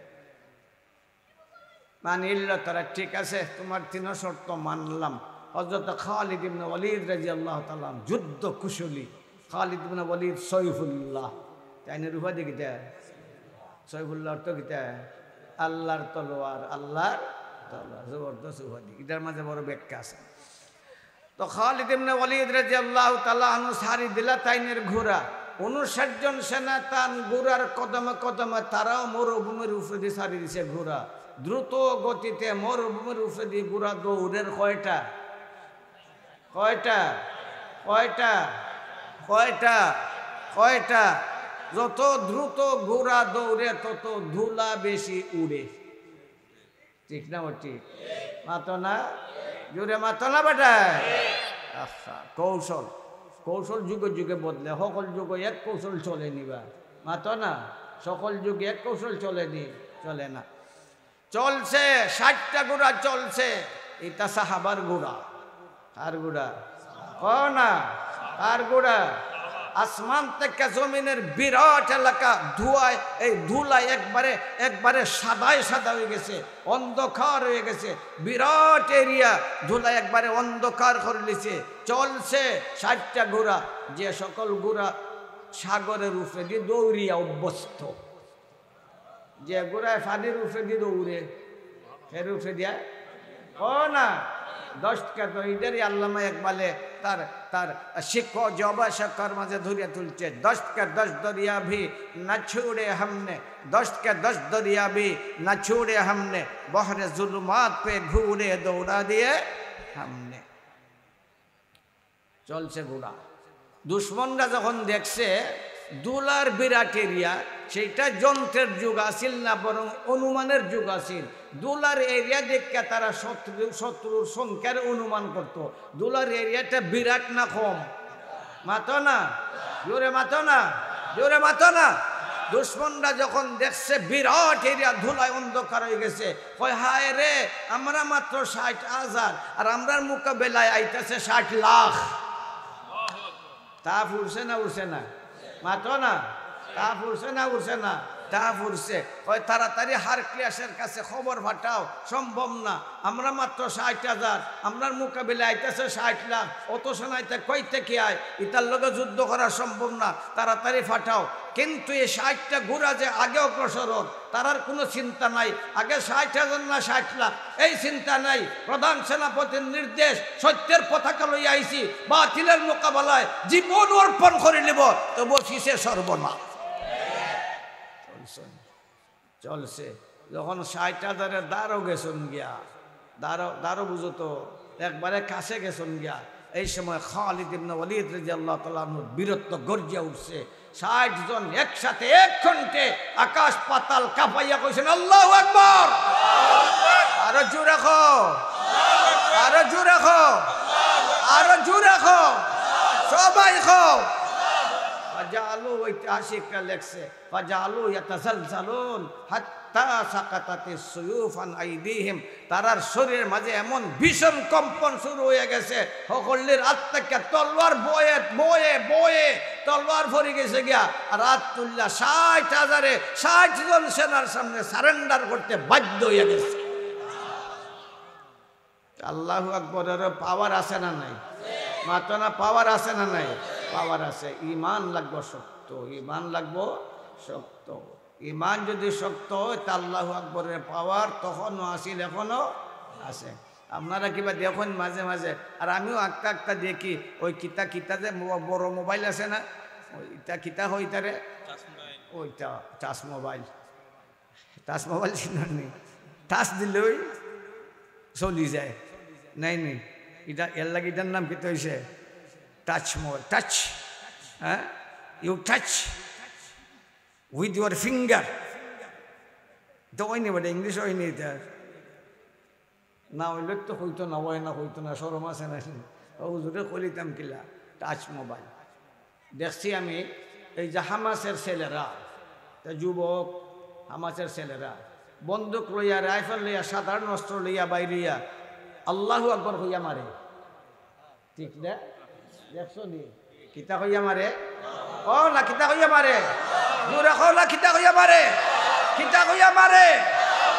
মানিল তারা, ঠিক আছে, তুমার তিন শর্ত মানলাম। হযরত খালিদ ইবনে ওয়ালিদ রাদিয়াল্লাহু তাআলা আনহু যুদ্ধ কুশলী। খালিদ ইবনে ওয়ালিদ সৈফুল্লাহ। তাইনর উপাধি কিতা? সৈফুল্লাহ অর্থ কিতা? আল্লাহর তলোয়ার, আল্লাহর তলোয়ার। জবরদস্ত উপাধি। এটার মাঝে বড় ব্যাখ্যা আছে। তো খালিদ ইবনে ওয়ালিদ রাদিয়াল্লাহু তাআলা আনহু ছাড়ি দিলা তাইনর ঘোড়া। ঊনষাট জন সেনা তান ঘোড়ার কদমে কদমে, তারাও মরুভূমির উপরেদি ছাড়ি দিছে ঘোড়া। দ্রুত গতিতে মরুভূমির উপরেদি ঘোড়া দৌড়ের কয়টা? কয়টা? কয়টা? কয়টা? কয়টা? যত দ্রুত ঘোড়া দৌড়ে, তত ধুলা বেশি উড়ে। ঠিক না ও ঠিক? মাতো না? জুরে মাতো না বেটায়? আচ্ছা, কৌশল, কৌশল যুগে যুগে বদলে, হকল যুগে এক কৌশল চলে নি বা। মাতো না? সকল যুগে এক কৌশল চলে নি? চলে না। চলছে, ষাটটা ঘোড়া চলছে, ইটা সাহাবার ঘোড়া। কার ঘোড়া? কও না, কার ঘোড়া? আসমান থেকে জমিনের বিরাট এলাকা ধুলায়, এই ধুলায় একবারে, একবারে সাদায় সাদা অইগেছে, অন্ধকার অইগেছে, বিরাট area ধুলায় একবারে অন্ধকার করিলিছে। চলছে ষাটটা ঘোড়া, যে সকল ঘোড়া সাগরের উপরেদি দৌড়িয়া অভ্যস্ত, যে ঘোড়ায় পানির উপরেদি দৌড়ে, এর উপরেদি, কও না, দশটা, তো ইটারে আল্লামা ইকবালে তার, তার শিক্ষা, জবা শিক্ষার মাঝে ধরিয়া তুলছে, "দশ কে দশ দরিয়া ভি না ছুড়ে হামনে, দশ কে দশ দরিয়া ভি না ছুড়ে হামনে, বহরে জুলুমাত পে ঘুরে দৌড়া দিয়ে হামনে।" চলছে ঘোড়া। দুশমনরা যখন দেখছে ধুলার বিরাট area, সেইটা যন্ত্রের যুগ আছিল না, বরং অনুমানের যুগ আছিল। ধুলার area দেখিয়া তারা শত্রু, শত্রুর সংখ্যার অনুমান করত। ধুলার areaটা বিরাট না কম? মাতো না, জুরে মাতো না, জুরে মাতো না। দুশমনরা যখন দেখছে বিরাট এরিয়া ধুলায় অন্ধকার অইগেছে, কয়, "হায় রে, আমরা মাত্র ষাইট আজার, আর আমরার মোকাবিলায় আইতাছে ষাইট লাখ।" তাপ উঠছে না উঠছে না? মাতো না। তাপ উঠছে না উঠছে না? তাপ উঠছে। কয়, "তাড়াতাড়ি হারক্লিয়াসের কাছে খবর পাঠাও।" "সম্ভব না, আমরা মাত্র ষাইট আজার, আমরার মোকাবিলায় আইতাছে ষাইট লাখ, অত সেনা ইতা কই থাকি আয়? ইতার লগে যুদ্ধ করা সম্ভব না, তাড়াতাড়ি পাঠাও।" কিন্তু এই ষাইটটা ঘোড়া যে আগে অগ্রসর অর, তারার কোনো চিন্তা নাই। আগে ষাইট আজার না ষাইট লাখ, এই চিন্তা নাই। প্রধান সেনাপতির নির্দেশ, সত্যের পতাকা লইয়া আইছি, বাতিলের মোকাবেলায় জীবন অর্পণ করি নিব, তবু পিছে সরব না। চলছে, চলছে। যখন ষাইট আজারে দারো গেছইন গিয়া, দারো, দারো বুঝো তো, একবারে কাছে গেছইন গিয়া, এই সময় খালিদ ইবনে ওয়ালিদ রাদিয়াল্লাহু তাআলা আনহুর বীরত্ব গর্জিয়া উঠছে। ষাইট জন একসাথে এক কণ্ঠে আকাশ পাতাল কাঁপাইয়া কইছইন, "আল্লাহু আকবার।" আরো জোরে কও, আরো জোরে কও, আরো জোরে কও, সবাই কও। ফাজালু, ঐতিহাসিকরা লেখছে, ফাজালু ইয়াতাজালজালুন হাত্তা সাকাতাতিস সুয়ুফ আন আইদিহিম। তারার শরীরের মাঝে এমন ভীষণ কম্পন শুরু হইয়া গেছে, হকল্লির আত থাকি তলোয়ার বয়ে, বয়ে, বয়ে তলোয়ার পড়ি গেছে গিয়া, আর আত তুললা ষাইট আজারে, ষাইট জন সেনার সামনে সারেন্ডার করতে বাধ্য হইয়া গেছে। আল্লাহু আকবরেরও পাওয়ার আছে না নাই? মাতো না, পাওয়ার আছে না নাই? পাওয়ার আছে। ইমান লাগবো শক্ত, ইমান লাগবো শক্ত। ইমান যদি শক্ত হয়, তা আল্লাহু আকবরের পাওয়ার তখনও আছিল, এখনো আছে। আপনারা কিবা দেখইন মাঝে মাঝে, আর আমিও আক্কা আক্কা দেখি, ওই কিতা কিতা যে মো-, বড় মোবাইল আছে না, ওইটা কিতা হয় তারে? ওইটা টাচ মোবাইল। টাচ মোবাইল চিনইন নি? টাচ দিলেই চলি যায়। নাই নি? ইটা এর লাগি ইটার নাম কিতা অইছে? Touch mobile. টাচ। হ্যাঁ? You touch with your finger. তো অয়নি বেটা, ইংলিশ অয়নি ইটা। না অইলে তো কইতো না, অয় না কইতো না, শরম আছে না? ও হুজুরে কইলিতাম কিলা? Touch mobile. দেখছি আমি এই যে হামাসের ছেলেরা, তা যুবক হামাসের ছেলেরা বন্দুক লইয়া, রাইফেল লইয়া, সাধারণ অস্ত্র লইয়া বাইরিয়া আল্লাহু আকবর কইয়া মারে। ঠিক না? দেখছো নি? কিতা কইয়া মারে? কও না, কিতা কইয়া মারে? জোরে কও না, কিতা কইয়া মারে? কিতা কইয়া মারে?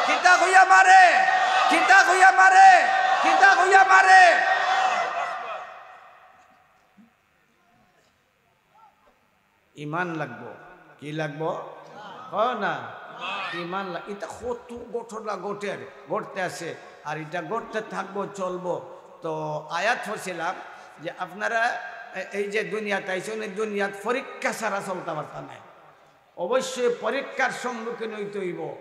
কিতা কইয়া মারে? কিতা কইয়া মারে? কিতা কইয়া মারে? ইমান লাগবো। কি লাগবো? কও না? ইমান লাগ-, ইটা কত ঘটনা ঘটের, ঘটতে আছে, আর ইটা ঘটতে থাকবো, চলবো। তো আয়াত পড়ছিলাম যে আপনারা এ-, এই যে দুনিয়াত আইছইন, এই দুনিয়াত পরীক্ষা ছাড়া চলতে পারতা নায়। অবশ্যই পরীক্ষার সম্মুখীন হইতে হইব।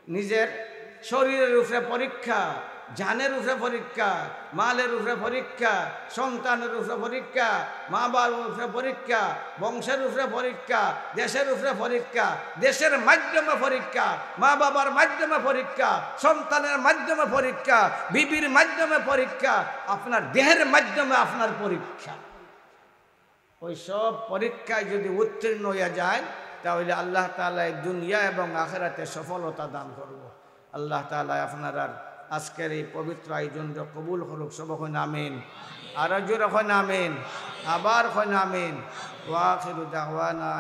নিজের শরীরের উপরে পরীক্ষা, জানের উপরে পরীক্ষা, মালের উপরে পরীক্ষা, সন্তানের উপরে পরীক্ষা, মা বাবার উপরে পরীক্ষা, বংশের উপরে পরীক্ষা, দেশের উপরে পরীক্ষা, দেশের মাধ্যমে পরীক্ষা, মা বাবার মাধ্যমে পরীক্ষা, সন্তানের মাধ্যমে পরীক্ষা, বিবির মাধ্যমে পরীক্ষা, আপনার দেহের মাধ্যমে আপনার পরীক্ষা। ওই সব পরীক্ষায় যদি উত্তীর্ণ হইয়া যায়, তাহলে আল্লাহ তাআলা এই দুনিয়া এবং আখেরাতে সফলতা দান করব। আল্লাহ তাআলা আপনারার আজকের এই পবিত্র আয়োজনটা কবুল করুক। সব কইন আমিন। আরো জোরে কইন আমিন। আবার কইন আমিন। ওয়া আখিরু দাওয়ানা